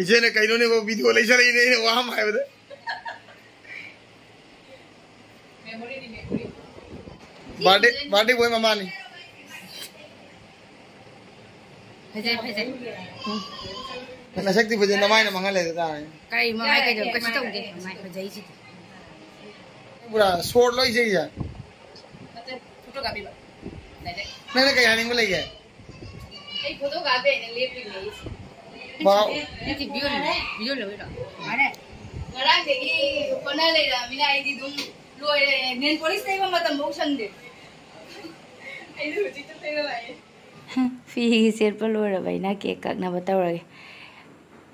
ꯏꯆꯦꯅ ꯀꯩꯅꯣꯅꯦꯕꯣ, ꯚꯤꯗꯤꯑꯣ ꯂꯩꯁꯜꯂꯛꯏꯅꯦ ꯑꯩꯅ ꯋꯥ ꯑꯃ ꯍꯥꯏꯕꯗ꯫ ꯕꯥꯔꯗꯦ, ꯕꯥꯔꯗꯦ ꯕꯣꯏ ꯃꯃꯥꯅꯤ꯫ ꯐꯖꯩ, ꯐꯖꯩ꯫ ꯅꯁꯛꯇꯤ ꯐꯖꯩ, ꯅꯃꯥꯏꯅ ꯃꯥꯡꯍꯜꯂꯦ ꯑꯗꯨ ꯇꯥꯔꯦ꯫ ꯀꯔꯤ ꯃꯃꯥꯏ ꯀꯩꯗꯧ-, ꯀꯩꯁꯨ ꯇꯧꯗꯦ, ꯃꯃꯥꯏ ꯐꯖꯩꯁꯤꯗꯤ꯫ ꯄꯨꯔꯥ ꯁꯣꯔꯠ ꯂꯣꯏ ꯏꯁꯩꯁꯦ꯫ ꯅꯠꯇꯦ, ꯐꯣꯇꯣ ꯀꯥꯞꯄꯤꯕ꯫ ꯅꯪꯅ ꯀꯩ ꯍꯥꯏꯅꯤꯡꯕ ꯂꯩꯒꯦ? ꯑꯩ ꯐꯣꯇꯣ ꯀꯥꯞꯄꯦ ꯍꯥꯏꯅ ꯂꯦꯞꯄꯤꯅꯦ ꯑꯩꯁꯦ꯫ ꯋꯥꯎ꯫ ꯅꯠꯇꯦ, ꯚꯤꯗꯤꯑꯣ ꯅꯝꯃꯤ, ꯚꯤꯗꯤꯑꯣ ꯂꯧꯔꯤꯔꯣ? ꯃꯥꯅꯦ꯫ ꯉꯔꯥꯡꯗꯒꯤ ꯍꯣꯠꯅ ꯂꯩꯔꯕꯅꯤꯅ ꯑꯩꯗꯤ ꯑꯗꯨꯝ ꯂꯣꯏꯔꯦ꯫ ꯅꯦꯜ ꯄꯣꯂꯤꯁ ꯇꯩꯕ ꯃꯇꯝꯐꯥꯎ ꯁꯪꯗꯦ꯫ ꯑꯩꯁꯨ ꯍꯧꯖꯤꯛꯇ ꯇꯩꯕ ꯂꯥꯛꯑꯦ꯫ ꯐꯤ ꯁꯦꯠꯄ ꯂꯣꯏꯔꯕ ꯑꯩꯅ ꯀꯦꯛ ꯀꯛꯅꯕ ꯇꯧꯔꯒꯦ꯫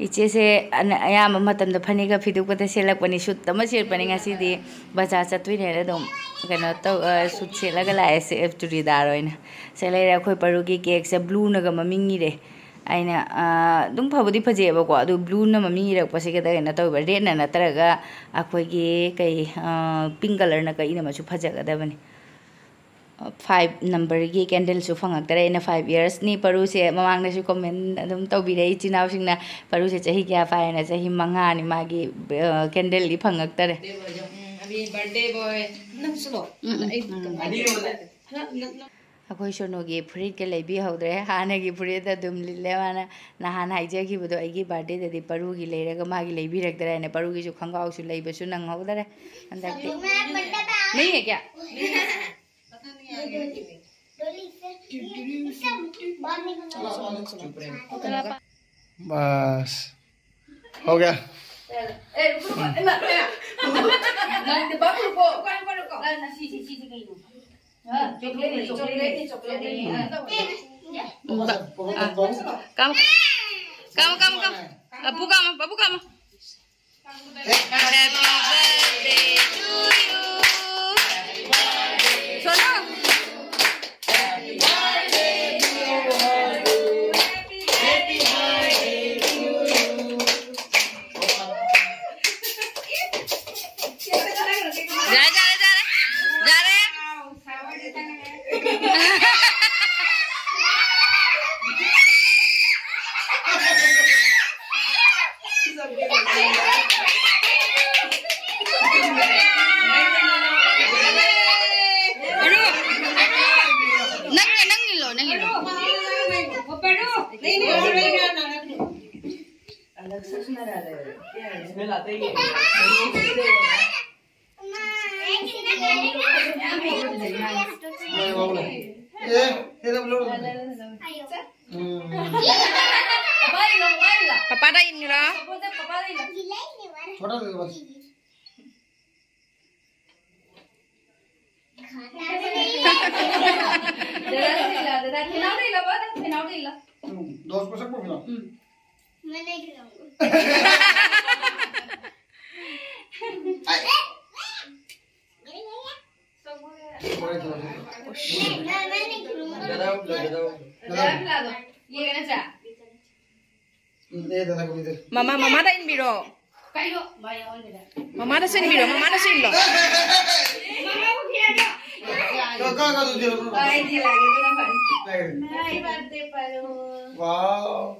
ꯏꯆꯦꯁꯦ ꯑꯅ-, ꯑꯌꯥꯝꯕ ꯃꯇꯝꯗ ꯐꯅꯦꯛꯀ ꯐꯤꯗꯨꯛꯀꯇ ꯁꯦꯠꯂꯛꯄꯅꯤ꯫ ꯁꯨꯠ ꯑꯃ ꯁꯦꯠꯄꯅꯤ ꯉꯁꯤꯗꯤ꯫ ꯕꯖꯥꯔ ꯆꯠꯇꯣꯏꯅꯦꯅ ꯑꯗꯨꯝ ꯀꯩꯅꯣ ꯇꯧ-, ꯑ, ꯁꯨꯠ ꯁꯦꯠꯂꯒ ꯂꯥꯛꯑꯦ, ꯁꯦ-, ꯆꯨꯔꯤꯗꯥꯔ ꯑꯣꯏꯅ ꯁꯦꯠ ꯂꯩꯔꯦ꯫ ꯑꯩꯈꯣꯏ ꯄꯔꯨꯒꯤ ꯀꯦꯛꯁꯦ ꯕ꯭ꯂꯨꯅꯒ ꯃꯃꯤꯡ ꯏꯔꯦ꯫ ꯑꯩꯅ, ꯑ, ꯑꯗꯨꯝ ꯐꯕꯨꯗꯤ ꯐꯖꯩꯑꯕꯀꯣ, ꯑꯗꯨ ꯕ꯭ꯂꯨꯅ ꯃꯃꯤꯡ ꯏꯔꯛꯄꯁꯤꯒꯗ ꯀꯩꯅꯣ ꯇꯧꯕ, ꯔꯦꯠꯅ ꯅꯠꯇ꯭ꯔꯒ ꯑꯩꯈꯣꯏꯒꯤ ꯀꯩ, ꯑ, ꯄꯤꯡ ꯀꯂꯔꯅ ꯀꯛꯏꯅ ꯑꯃꯁꯨ ꯐꯖꯒꯗꯕꯅꯤ꯫ ꯐꯥꯏꯚ ꯅꯝꯕꯔꯒꯤ ꯀꯦꯟꯗꯜꯁꯨ ꯐꯪꯉꯛꯇꯔꯦ꯫ ꯑꯩꯅ ꯐꯥꯏꯚ ꯏꯌꯔꯁꯅꯤ ꯄꯔꯨꯁꯦ꯫ ꯃꯃꯥꯡꯗꯁꯨ ꯀꯣꯃꯦꯟ ꯑꯗꯨꯝ ꯇꯧꯕꯤꯔꯛꯏ ꯏꯆꯤꯟ ꯏꯅꯥꯎꯁꯤꯡꯅ, "ꯄꯔꯨꯁꯦ ꯆꯍꯤ ꯀꯌꯥ ꯐꯥꯔꯦꯅ?" ꯆꯍꯤ ꯃꯉꯥꯅꯤ ꯃꯥꯒꯤ, ꯑ, ꯀꯦꯟꯗꯜꯗꯤ ꯐꯪꯉꯛꯇꯔꯦ꯫ ꯕꯥꯔꯗꯦ ꯕꯣꯏ꯫ ꯅꯪꯁꯨ ꯂꯣ? ꯎꯝ, ꯎꯝ, ꯑꯩ ꯎꯝ꯫ ꯀꯃꯥꯏꯅ ꯑꯩꯈꯣꯏ ꯁꯣꯅꯨꯒꯤ ꯐꯨꯔꯤꯠꯀ ꯂꯩꯕꯤꯍꯧꯗ꯭ꯔꯦ꯫ ꯍꯥꯟꯅꯒꯤ ꯐꯨꯔꯤꯠ ꯑꯗꯨꯝ ꯂꯤꯠꯂꯦ ꯃꯥꯅ꯫ ꯅꯍꯥꯟ ꯍꯥꯏꯖꯈꯤꯕꯗꯣ, ꯑꯩꯒꯤ ꯕꯥꯔꯗꯦꯗꯗꯤ ꯄꯔꯨꯒꯤ ꯂꯩꯔꯒ ꯃꯥꯒꯤ ꯂꯩꯕꯤꯔꯛꯇ꯭ꯔꯦ ꯍꯥꯏꯅ꯫ ꯄꯔꯨꯒꯤꯁꯨ ꯈꯣꯡꯒ꯭ꯔꯥꯎꯁꯨ ꯂꯩꯕꯁꯨ ꯅꯪꯍꯧꯗꯔꯦ ꯍꯟꯗꯛꯇꯤ꯫ नहीं है क्या? बस, हो गया। काम, काम, काम, काम। बाबू काम, बाबू काम। Happy birthday to नहीं, नहीं, और नहीं, नहीं, नहीं। अलग से सुना रहा है। इसमें लाते ही है। नहीं, बाबू नहीं। ए, ये सब लोग। हम्म। Papá, dilo, papá, dilo. Papá, dilo. छोटा दे दो बस। हम्म, दोस्त को सबको खिलाओ। मैं नहीं खिलाऊंगा। बड़े खिलाओ। मैं, मैं नहीं खिलाऊंगा। ये कहना चाह। Mama, mama ta inbiro. Mama ta inbiro, mama ta inlo. Wow.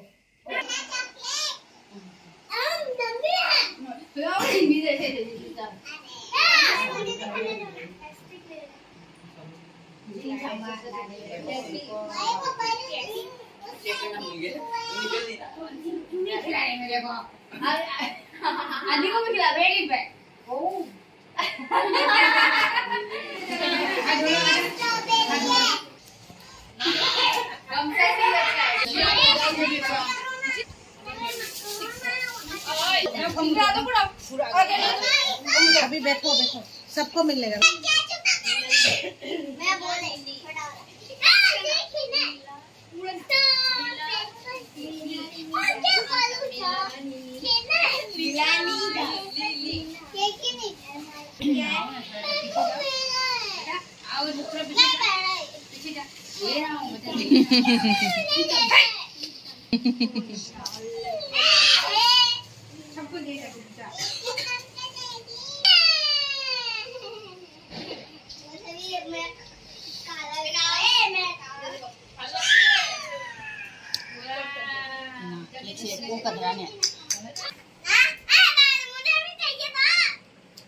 अभी बैठो, बैठो, सबको मिलेगा।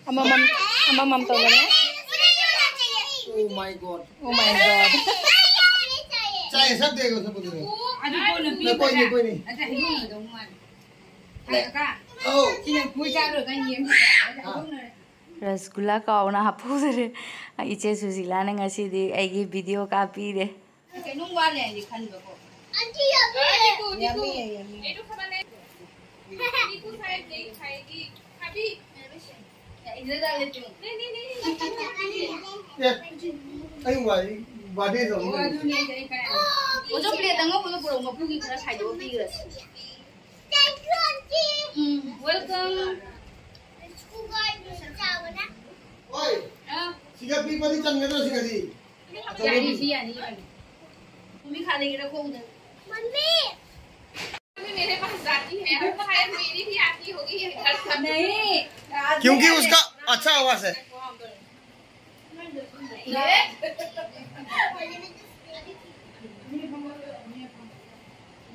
Ama mam, ama mam tau na. Oh my God. Oh my God. ऐसा देगा सब कुछ। ꯑꯗꯨ ꯀꯣꯟꯅ ꯄꯤꯕꯗ ꯅꯈꯣꯏ, ꯅꯈꯣꯏꯅꯤ꯫ ꯑꯗ ꯍꯩꯅꯧ ꯑꯣꯏꯗꯧ ꯃꯥꯜꯂꯦ꯫ ꯍꯥꯏꯔꯒ ꯑꯧ꯫ ꯁꯤꯅ ꯃꯣꯏ ꯆꯥꯔꯨꯔꯒ ꯌꯦꯡꯕꯗ ꯑꯗ ꯍꯩꯅꯧꯅ ꯔꯁꯒꯨꯂꯥ ꯀꯥꯎꯅ ꯍꯥꯞꯍꯧꯗꯔꯦ꯫ ꯏꯆꯦ ꯁꯨꯖꯤꯂꯥꯅ ꯉꯁꯤꯗꯤ ꯑꯩꯒꯤ ꯚꯤꯗꯤꯑꯣ ꯀꯥꯞꯄꯤꯔꯦ꯫ ꯀꯩꯅꯣꯝ ꯋꯥꯠꯂꯦ ꯍꯥꯏꯗꯤ ꯈꯟꯕꯀꯣ꯫ ꯑꯟꯇꯤ, ꯌꯥꯝꯃꯤ꯫ ꯌꯥꯝꯃꯤ, ꯌꯥꯝꯃꯤ꯫ ꯑꯦ, ꯑꯩ ꯋꯥꯔꯤ, ꯋꯥꯔꯤ ꯇꯧꯕ꯫ ꯑꯣ, ꯑꯗꯨꯅꯦ ꯑꯩꯁꯦ, ꯑꯩ ꯀꯥꯏ-, ꯑꯣꯖꯥ, ꯄ꯭ꯂꯦꯠ ꯑꯉꯧꯕꯗꯣ ꯄꯨꯔꯛꯑꯣ, ꯃꯄꯨꯒꯤ ꯈꯔ ꯈꯥꯏꯗꯣꯛꯑ ꯄꯤꯈ꯭ꯔꯁꯤ꯫ ꯎꯝ, welcome꯫ ꯍꯣꯏ꯫ ꯑꯥ꯫ ꯁꯤꯒ ꯄꯤꯛꯄꯗꯤ ꯆꯟꯒꯗ꯭ꯔꯣ ꯁꯤꯒꯗꯤ? ꯌꯥꯅꯤ, ꯁꯤ ꯌꯥꯅꯤ, ꯌꯥꯅꯤ꯫ ꯃꯃꯤ ꯈꯥ ꯂꯩꯒꯦꯔꯥ ꯈꯣꯡꯗ? ꯃꯃꯤ! मेरे पास जाती है, और शायद मेरी भी आती होगी ये घर पर। नहीं, क्योंकि उसका अच्छा आवाज है।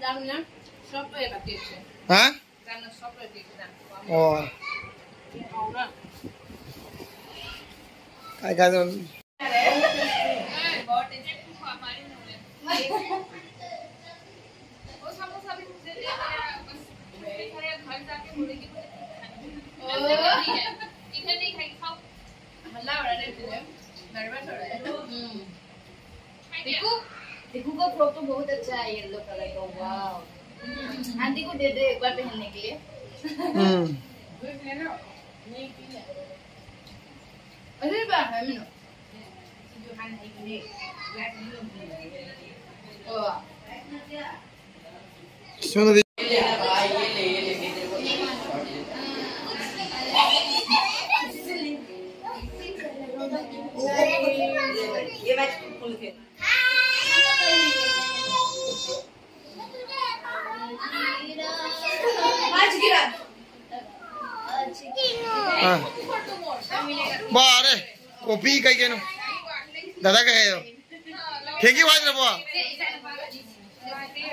ꯌꯥꯝꯅ soft ꯑꯣꯏꯌꯦꯕ cakeꯁꯦ꯫ ꯍꯥ? ꯌꯥꯝꯅ soft ꯑꯣꯏ cakeꯁꯦ꯫ ꯑꯣ꯫ ꯍꯥꯎꯕ꯭ꯔꯥ? ꯀꯥꯏ ꯀꯥꯏꯗ? वो समोसा भी मुझे दे दिया, बस घर जाके बोलेगी मुझे कुछ खाना है। इधर नहीं खाएगी, खाओ। हल्ला हो रहा है, nervous हो रहा है। देखो, देखो का फ्रॉक तो बहुत अच्छा है, येलो कलर का। वाओ, आंटी को दे दे एक बार पहनने के लिए। हम्म। अरे वाह, है मिनो। हाँ। बारे, कॉपी कई केनो। दादा कहे हो। ठीक ही बात रे बुआ।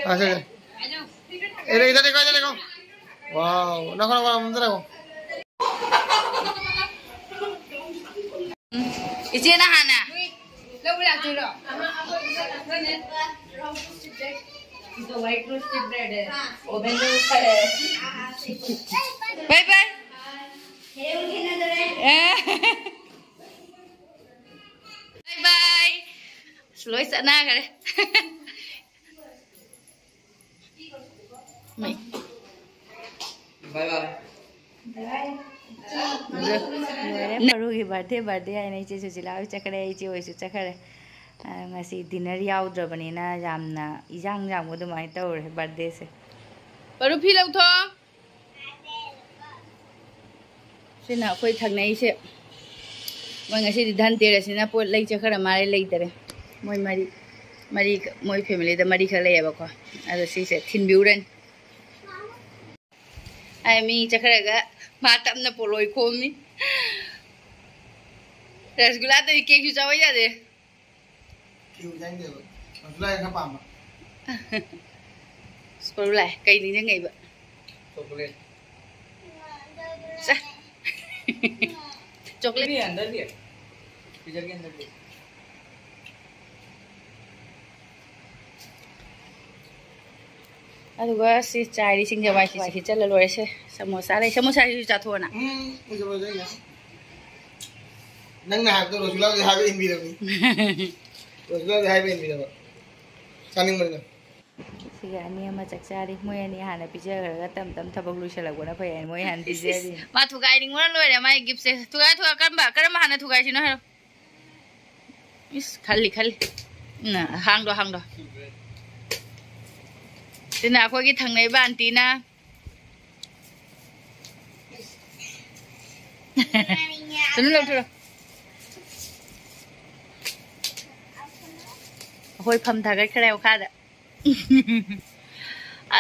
अच्छा, अच्छा। अरे, इधर देखो, इधर देखो। वाओ, रखो, रखो, अंदर रखो। ꯏꯆꯦꯅ ꯍꯥꯟꯅ ꯂꯧꯕ ꯂꯥꯛꯇꯣꯏꯔꯣ? How to stick bread? It's a white roasted bread. Oven में ऊपर है. Bye bye. Bye bye. ꯂꯣꯏ ꯆꯠꯅꯈ꯭ꯔꯦ. ꯃꯩ. ꯃꯔꯨꯒꯤ ꯕꯥꯔꯗꯦ, ꯕꯥꯔꯗꯦ ꯍꯥꯏꯅ ꯏꯆꯦ ꯁꯨꯁꯤꯂꯥ ꯍꯣꯏ ꯆꯠꯈ꯭ꯔꯦ, ꯏꯆꯦ ꯍꯣꯏꯁꯨ ꯆꯠꯈ꯭ꯔꯦ꯫ ꯑ, ꯉꯁꯤ ꯗꯤꯅꯔ ꯌꯥꯎꯗ꯭ꯔꯕꯅꯤꯅ ꯌꯥꯝꯅ ꯏꯌꯥꯡ ꯌꯥꯡꯕ ꯑꯗꯨꯃꯥꯏꯅ ꯇꯧꯔꯦ ꯕꯥꯔꯗꯦꯁꯦ꯫ ꯃꯔꯨ ꯐꯤ ꯂꯧꯊꯣꯛ꯫ ꯁꯤꯅ ꯑꯩꯈꯣꯏ ꯊꯪꯅꯩꯁꯦ꯫ ꯃꯣꯏ ꯉꯁꯤꯗꯤ ꯙꯟꯇꯦꯔꯁꯅꯤꯅ ꯄꯣꯠ ꯂꯩ ꯆꯠꯈ꯭ꯔ ꯃꯥꯜꯂꯦ, ꯂꯩꯇꯔꯦ꯫ ꯃꯣꯏ ꯃꯔꯤ, ꯃꯔꯤ, ꯃꯣꯏ ꯐꯦꯃꯤꯂꯤꯗ ꯃꯔꯤꯈꯛ ꯂꯩꯌꯦꯕꯀꯣ꯫ ꯑꯗꯣ ꯁꯤꯁꯦ ꯊꯤꯟꯕꯤꯎꯔꯅꯤ꯫ ꯑꯩ ꯃꯤ ꯆꯠꯈ꯭ꯔꯒ ꯃꯥ ꯇꯞꯅ ꯄꯣꯂꯣꯏ ꯈꯣꯝꯃꯤ꯫ ꯔꯁꯒꯨꯂꯥꯗꯗꯤ ꯀꯦꯛꯁꯨ ꯆꯥꯕ ꯌꯥꯗꯦ꯫ ꯀꯦꯛ ꯆꯥꯅꯤꯡꯗꯦꯕ꯫ ꯔꯁꯒꯨꯂꯥ ꯈꯔ ꯄꯥꯝꯕ꯫ ꯁ꯭ꯀꯨꯜ ꯂꯥꯛꯑꯦ꯫ ꯀꯩ ꯅꯤꯡꯁꯤꯡꯉꯛꯏꯕ? ꯆꯣꯀ꯭ꯂꯦꯠ꯫ ꯆꯣꯀ꯭ꯂꯦꯠ꯫ ꯁꯤꯗꯤ ꯍꯟꯗꯛꯀꯤ꯫ ꯐ꯭ꯔꯤꯖꯔꯒꯤ ꯍꯟꯗꯛꯀꯤ꯫ ꯑꯗꯨꯒ ꯁꯤ ꯆꯥꯏꯔꯤ ꯁꯤꯡꯖ ꯋꯥꯏꯁꯤ ꯍꯤꯠꯆꯜꯂ ꯂꯣꯏꯔꯦꯁꯦ꯫ ꯁꯃꯣꯁꯥ ꯂꯩ꯫ ꯁꯃꯣꯁꯥꯁꯤꯁꯨ ꯆꯥꯊꯣꯛꯑꯣꯅ꯫ ꯎꯝ, ꯑꯩꯁꯨ ꯂꯣꯏꯖꯩꯅꯦ꯫ ꯅꯪꯅ ꯍꯥꯏꯕꯗꯣ ꯔꯣꯁꯒꯨꯂꯥꯗꯤ ꯍꯥꯏꯕ ꯏꯟꯕꯤꯔꯕꯅꯤ꯫ ꯔꯣꯁꯒꯨꯂꯥꯗꯤ ꯍꯥꯏꯕ ꯏꯟꯕꯤꯔꯕ꯫ ꯆꯥꯅꯤꯡꯕꯅꯤꯅ꯫ ꯁꯤꯒ ꯑꯅꯤ ꯑꯃ ꯆꯥꯛ ꯆꯥꯔꯤ꯫ ꯃꯣꯏ ꯑꯅꯤ ꯍꯥꯟꯅ ꯄꯤꯖꯈ꯭ꯔꯒ ꯇꯞ ꯇꯞ ꯊꯕꯛ ꯂꯣꯏꯁꯤꯜꯂꯛꯄꯅ ꯐꯩ ꯍꯥꯏꯅ ꯃꯣꯏ ꯍꯥꯟꯅ ꯏꯁ, ꯏꯁ, ꯄꯤꯖꯔꯤ꯫ ꯃꯥ ꯊꯨꯒꯥꯏꯅꯤꯡꯕꯅ ꯂꯣꯏꯔꯦ ꯃꯥꯏ ꯒꯤꯐꯁꯦ꯫ ꯊꯨꯒꯥꯏ, ꯊꯨꯒꯥꯏ꯫ ꯀꯔꯝꯕ, ꯀꯔꯝꯕ ꯍꯥꯟꯅ ꯊꯨꯒꯥꯏꯁꯤꯅꯣ ꯍꯥꯏꯔꯣ꯫ ꯏꯁ, ꯈꯜꯂꯤ, ꯈꯜꯂꯤ꯫ ꯎꯝ, ꯍꯥꯡꯗꯣ, ꯍꯥꯡꯗꯣ꯫ ꯁꯤꯅ ꯑꯩꯈꯣꯏꯒꯤ ꯊꯪꯅꯩꯕ ꯑꯟꯇꯤꯅ꯫ ꯁꯨꯅꯨ ꯂꯧꯊꯣꯔꯣ꯫ ꯑꯩꯈꯣꯏ ꯐꯝ ꯊꯥꯒꯠꯈ꯭ꯔꯦ ꯃꯈꯥꯗ꯫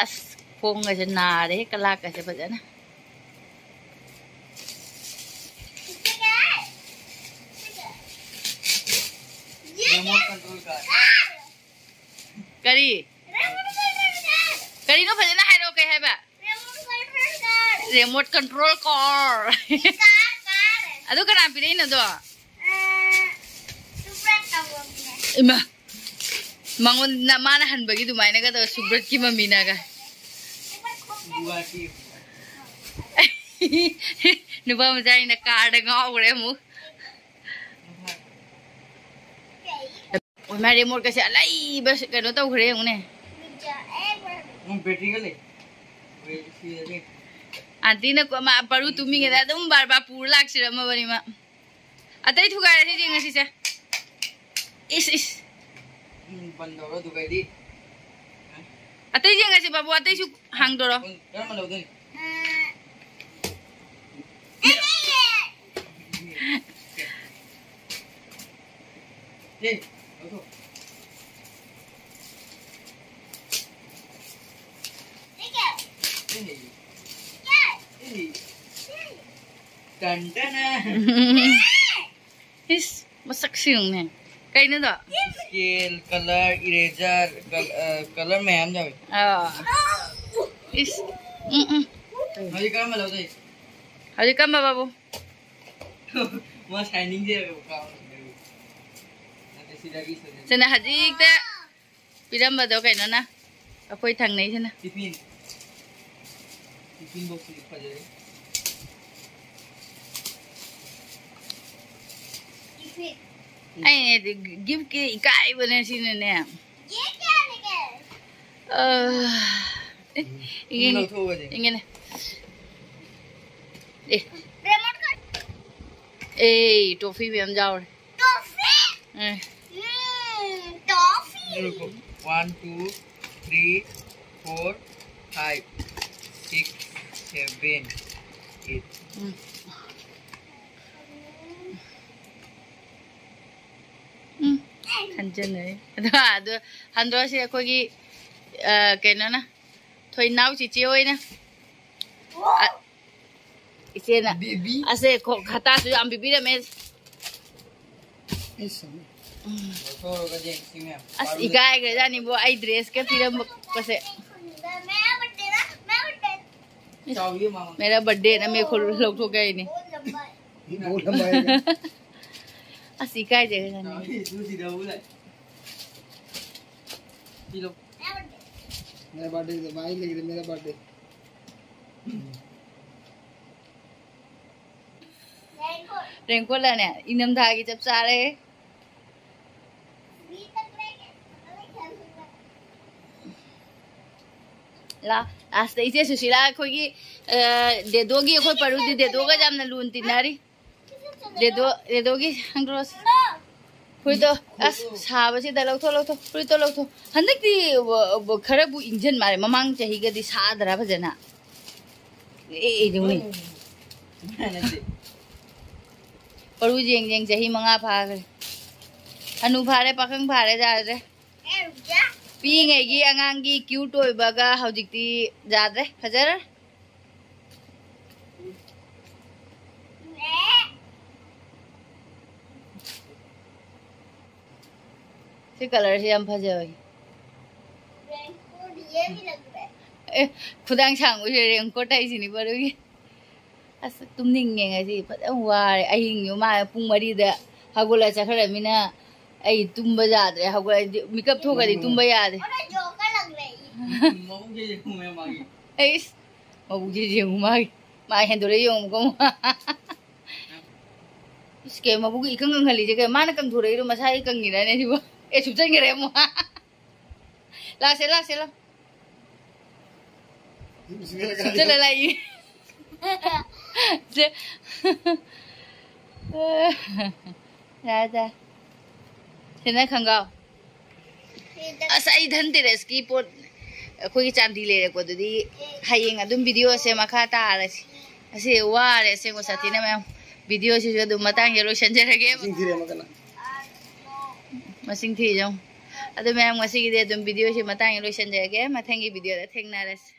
ꯑꯁ, ꯈꯣꯡꯒꯁꯦ ꯅꯥꯔꯦ, ꯀꯂꯥꯛꯀꯁꯦ ꯐꯖꯅ꯫ Remote control car. ꯀꯔꯤ? ꯀꯔꯤꯅꯣ? ꯐꯖꯅ ꯍꯥꯏꯔꯛꯑꯣ, ꯀꯩ ꯍꯥꯏꯕ? Remote control car. ꯑꯗꯨ ꯀꯅꯥ ꯄꯤꯔꯛꯏꯅꯣ ꯑꯗꯣ? ꯏꯃꯥ꯫ ꯃꯉꯣꯟꯗ ꯃꯥꯅ ꯍꯟꯕꯒꯤ ꯑꯗꯨꯃꯥꯏꯅꯒ ꯇꯧꯔ ꯁꯨꯕ꯭ꯔꯠꯀꯤ ꯃꯃꯤꯅꯒ꯫ ꯅꯨꯄꯥ ꯃꯆꯥ ꯑꯩꯅ ꯀꯥꯔꯗ ꯉꯥꯎꯈ꯭ꯔꯦ ꯑꯃꯨꯛ꯫ ꯑꯣꯏ ꯃꯥ ꯔꯦꯃꯣꯠꯀꯁꯦ ꯑꯂꯩꯕ ꯀꯩꯅꯣ ꯇꯧꯈ꯭ꯔꯦ ꯌꯦꯡꯉꯨꯅꯦ꯫ ꯎꯝ, ꯕꯦꯇ꯭ꯔꯤꯒ ꯂꯩ꯫ ꯑꯥꯟꯇꯤꯅ ꯀꯣ-, ꯃꯥ ꯄꯔꯨ ꯇꯨꯝꯃꯤꯉꯩꯗ ꯑꯗꯨꯝ ꯕꯥꯔ ꯕꯥꯔ ꯄꯨꯔ ꯂꯥꯛꯁꯤꯔꯝꯃꯕꯅꯤ ꯃꯥ꯫ ꯑꯇꯩ ꯊꯨꯒꯥꯏꯔꯁꯤ ꯌꯦꯡꯉꯁꯤꯁꯦ꯫ ꯏꯁ, ꯏꯁ꯫ ꯎꯝ, ꯕꯟ ꯇꯧꯔꯣ, ꯑꯗꯨꯒꯗꯤ꯫ ꯑꯇꯩ ꯌꯦꯡꯉꯁꯤ ꯕꯥꯕꯨ, ꯑꯇꯩꯁꯨ ꯍꯥꯡꯗꯣꯔꯣ꯫ ꯀꯔꯝꯕ ꯂꯧꯗꯣꯏꯅꯣ? ꯑꯦ, ꯂꯧꯊꯣꯛ꯫ ꯇꯟ ꯇꯅ꯫ ꯏꯁ, ꯃꯁꯛꯁꯤ ꯌꯦꯡꯉꯨꯅꯦ꯫ ꯀꯩꯅꯣꯗꯣ? Scale, color, eraser, col-, ꯑ, color ꯃꯌꯥꯝ ꯌꯥꯎꯋꯤ꯫ ꯑꯥ꯫ ꯏꯁ꯫ ꯎꯝ, ꯎꯝ꯫ ꯍꯧꯖꯤꯛ ꯀꯔꯝꯕ ꯂꯧꯗꯣꯏ? ꯍꯧꯖꯤꯛ ꯀꯔꯝꯕ ꯕꯥꯕꯨ? ꯃꯥ shining ꯁꯦ ꯀꯥꯎ-, ꯅꯠꯇꯦ, ꯁꯤꯗꯒꯤ, ꯁꯤꯗꯒꯤ꯫ ꯁꯤꯅ ꯍꯧꯖꯤꯛꯇ ꯄꯤꯔꯝꯕꯗꯣ ꯀꯩꯅꯣꯅ, ꯑꯩꯈꯣꯏ ꯊꯪꯅꯩꯁꯤꯅ꯫ Tiffin꯫ Tiffin box ꯁꯤꯗꯤ ꯐꯖꯔꯦ꯫ ꯑꯩꯅꯗꯤ gift ꯀꯤ ꯏꯀꯥꯏꯕꯅꯦ ꯁꯤꯅꯅꯦ꯫ ꯑ, ꯑꯦ, ꯏꯪꯉꯦꯅꯦ, ꯂꯧꯊꯣꯛꯑꯒꯗꯤ꯫ ꯏꯪꯉꯦꯅꯦ꯫ ꯑꯦ꯫ ꯑꯦ, trophy ꯃꯌꯥꯝ ꯌꯥꯎꯔꯦ꯫ Trophy? ꯑꯦ꯫ ꯎꯝ, trophy꯫ ꯉꯥꯏꯈꯣ꯫ One, two, three, four, five, six, seven, eight꯫ ꯎꯝ꯫ ꯎꯝ, ꯈꯟꯖꯟꯅꯔꯦ꯫ ꯑꯗꯣ, ꯑꯗꯣ ꯍꯟꯗꯣꯛꯑꯁꯤ ꯑꯩꯈꯣꯏꯒꯤ, ꯑ, ꯀꯩꯅꯣꯅ, ꯊꯣꯏꯅꯥꯎ ꯆꯤꯆꯦ ꯍꯣꯏꯅ꯫ ꯑ, ꯏꯆꯦꯅ꯫ Baby꯫ ꯑꯁꯦ ꯈꯣ-, ꯈꯇꯥꯁꯨ ꯌꯥꯝ ꯄꯤꯕꯤꯔꯝꯃꯦ꯫ ꯏꯁ꯫ ꯎꯝ꯫ ꯂꯧꯊꯣꯛꯑꯒꯗꯤ ꯁꯤ ꯃꯌꯥꯝ ꯑꯁ, ꯄꯥꯔꯨꯗ-, ꯏꯀꯥꯏꯈ꯭ꯔꯖꯥꯠꯅꯤꯕꯣ, ꯑꯩ dress ꯀ ꯄꯤꯔꯝꯕꯁꯦ꯫ ꯆꯥꯎꯋꯤ ꯃꯉꯣꯟꯗ꯫ ꯃꯦꯔꯥ birthday ꯅ ꯃꯦ ꯈꯨꯜ ꯂꯧꯊꯣꯛꯀꯦ ꯍꯥꯏꯅꯤ꯫ ꯕꯣꯜ ꯑꯃ ꯍꯥꯏꯔꯒ꯫ ꯑꯁ, ꯏꯀꯥꯏꯖꯩ꯫ ꯆꯥꯎꯋꯤ, ꯁꯤꯗꯕꯨ ꯂꯩ꯫ ꯄꯤꯔꯣ꯫ मेरा बर्थडे तो भाई लेकिन मेरा बर्थडे। रेनकोट लाने, ꯏꯪꯊꯝꯊꯥꯒꯤ ꯆꯞ ꯆꯥꯔꯦ꯫ ꯂꯥ, ꯂꯥꯁꯇ ꯏꯆꯦ ꯁꯨꯁꯤꯂꯥ ꯑꯩꯈꯣꯏꯒꯤ, ꯑ, ꯗꯦꯗꯣꯒꯤ, ꯑꯩꯈꯣꯏ ꯄꯔꯨꯗꯤ ꯗꯦꯗꯣꯒ ꯌꯥꯝꯅ ꯂꯨꯅ ꯇꯤꯟꯅꯔꯤ꯫ ꯗꯦꯗꯣ, ꯗꯦꯗꯣꯒꯤ ꯍꯪꯗ꯭ꯔꯣꯁ꯫ ꯐꯨꯔꯤꯠꯇꯣ, ꯑꯁ, ꯁꯥꯕꯁꯤꯗ ꯂꯧꯊꯣꯛ, ꯂꯧꯊꯣꯛ, ꯐꯨꯔꯤꯠꯇꯣ ꯂꯧꯊꯣꯛ꯫ ꯍꯟꯗꯛꯇꯤ ꯈꯔꯕꯨ ꯏꯪꯖꯟ ꯃꯥꯜꯂꯦ, ꯃꯃꯥꯡ ꯆꯍꯤꯒꯗꯤ ꯁꯥꯗ꯭ꯔꯥ ꯐꯖꯅ? ꯑꯦ, ꯑꯦ, ꯌꯦꯡꯉꯨꯅꯦ꯫ ꯄꯔꯨ ꯌꯦꯡ ꯌꯦꯡ ꯆꯍꯤ ꯃꯉꯥ ꯐꯥꯈ꯭ꯔꯦ꯫ ꯍꯅꯨ ꯐꯥꯔꯦ, ꯄꯥꯈꯪ ꯐꯥꯔꯦ, ꯌꯥꯗ꯭ꯔꯦ꯫ ꯄꯤꯛꯏꯉꯩꯒꯤ ꯑꯉꯥꯡꯒꯤ ꯀ꯭ꯌꯨꯠ ꯑꯣꯏꯕꯒ ꯍꯧꯖꯤꯛꯇꯤ ꯌꯥꯗ꯭ꯔꯦ, ꯐꯖꯔꯦ꯫ ꯁꯤ ꯀꯂꯔꯁꯤ ꯌꯥꯝ ꯐꯖꯩ꯫ ꯑꯦ, ꯈꯨꯗꯥꯡ ꯁꯥꯡꯕꯁꯦ ꯔꯦꯟꯀꯣꯠ ꯍꯥꯏꯁꯤꯅꯤ ꯄꯔꯨꯒꯤ꯫ ꯑꯁ, ꯇꯨꯝꯅꯤꯡꯉꯦ ꯉꯁꯤ, ꯐꯖꯅ ꯋꯥꯔꯦ꯫ ꯑꯍꯤꯡ ꯃꯥ ꯄꯨꯡ ꯃꯔꯤꯗ ꯍꯧꯒꯠꯂ ꯆꯠꯈ꯭ꯔꯃꯤꯅ ꯑꯩ ꯇꯨꯝꯕ ꯌꯥꯗ꯭ꯔꯦ꯫ ꯍꯧꯒꯠꯂꯗꯤ ꯃꯤꯀꯞ ꯊꯣꯛꯈ꯭ꯔꯗꯤ ꯇꯨꯝꯕ ꯌꯥꯗꯦ꯫ ꯃꯕꯨꯛꯁꯦ ꯌꯦꯡꯉꯨ ꯃꯥꯒꯤ꯫ ꯑꯩꯁ, ꯃꯕꯨꯛꯁꯦ ꯌꯦꯡꯉꯨ ꯃꯥꯒꯤ꯫ ꯃꯥ ꯍꯦꯟꯗꯣꯔꯛꯑꯦ ꯌꯦꯡꯉꯨꯀꯣ꯫ ꯏꯁ, ꯀꯩ ꯃꯕꯨꯛ ꯏꯀꯪ ꯀꯪꯍꯜꯂꯤꯁꯦ ꯀꯩ? ꯃꯥꯅ ꯀꯪꯊꯣꯔꯛꯏꯔꯣ ꯃꯁꯥꯒꯤ ꯀꯪꯉꯤꯔꯅꯦ ꯁꯤꯕꯣ? ꯑꯦ, ꯁꯨꯞꯆꯟꯈꯔꯦ ꯑꯃꯨꯛ꯫ ꯂꯥꯛꯁꯦ, ꯂꯥꯛꯁꯦ, ꯂꯥꯛ꯫ ꯁꯨꯞꯆꯜꯂ ꯂꯥꯛꯏ꯫ ꯁꯦ꯫ ꯌꯥꯔꯦ, ꯌꯥꯔꯦ꯫ ꯁꯤꯅ ꯈꯪꯒꯥꯎ꯫ ꯑꯁ, ꯑꯩ ꯙꯟꯇꯦꯔꯁꯀꯤ ꯄꯣꯠ, ꯑꯩꯈꯣꯏꯒꯤ ꯆꯥꯟꯗꯤ ꯂꯩꯔꯛꯄꯗꯨꯗꯤ ꯍꯌꯦꯡ ꯑꯗꯨꯝ ꯚꯤꯗꯤꯑꯣꯁꯦ ꯃꯈꯥ ꯇꯥꯔꯁꯤ꯫ ꯑꯁꯤ ꯋꯥꯔꯦ ꯑꯁꯦꯡꯕ ꯁꯥꯊꯤꯅ ꯃꯌꯥꯝ꯫ ꯚꯤꯗꯤꯑꯣꯁꯤꯁꯨ ꯑꯗꯨꯝ ꯃꯇꯥꯡꯁꯤꯗ ꯂꯣꯏꯁꯤꯟꯖꯔꯒꯦ꯫ ꯃꯁꯤꯡ ꯊꯤꯔꯦ ꯑꯃ ꯀꯟꯅ꯫ ꯃꯁꯤꯡ ꯊꯤꯔꯦ ꯌꯦꯡꯉꯨ꯫ ꯑꯗꯨ ꯃꯌꯥꯝ ꯉꯁꯤꯒꯤꯗꯤ ꯑꯗꯨꯝ ꯚꯤꯗꯤꯑꯣꯁꯤ ꯃꯇꯥꯡꯁꯤꯗ ꯂꯣꯏꯁꯤꯟꯖꯔꯒꯦ꯫ ꯃꯊꯪꯒꯤ ꯚꯤꯗꯤꯑꯣꯗ ꯊꯦꯡꯅꯔꯁꯤ꯫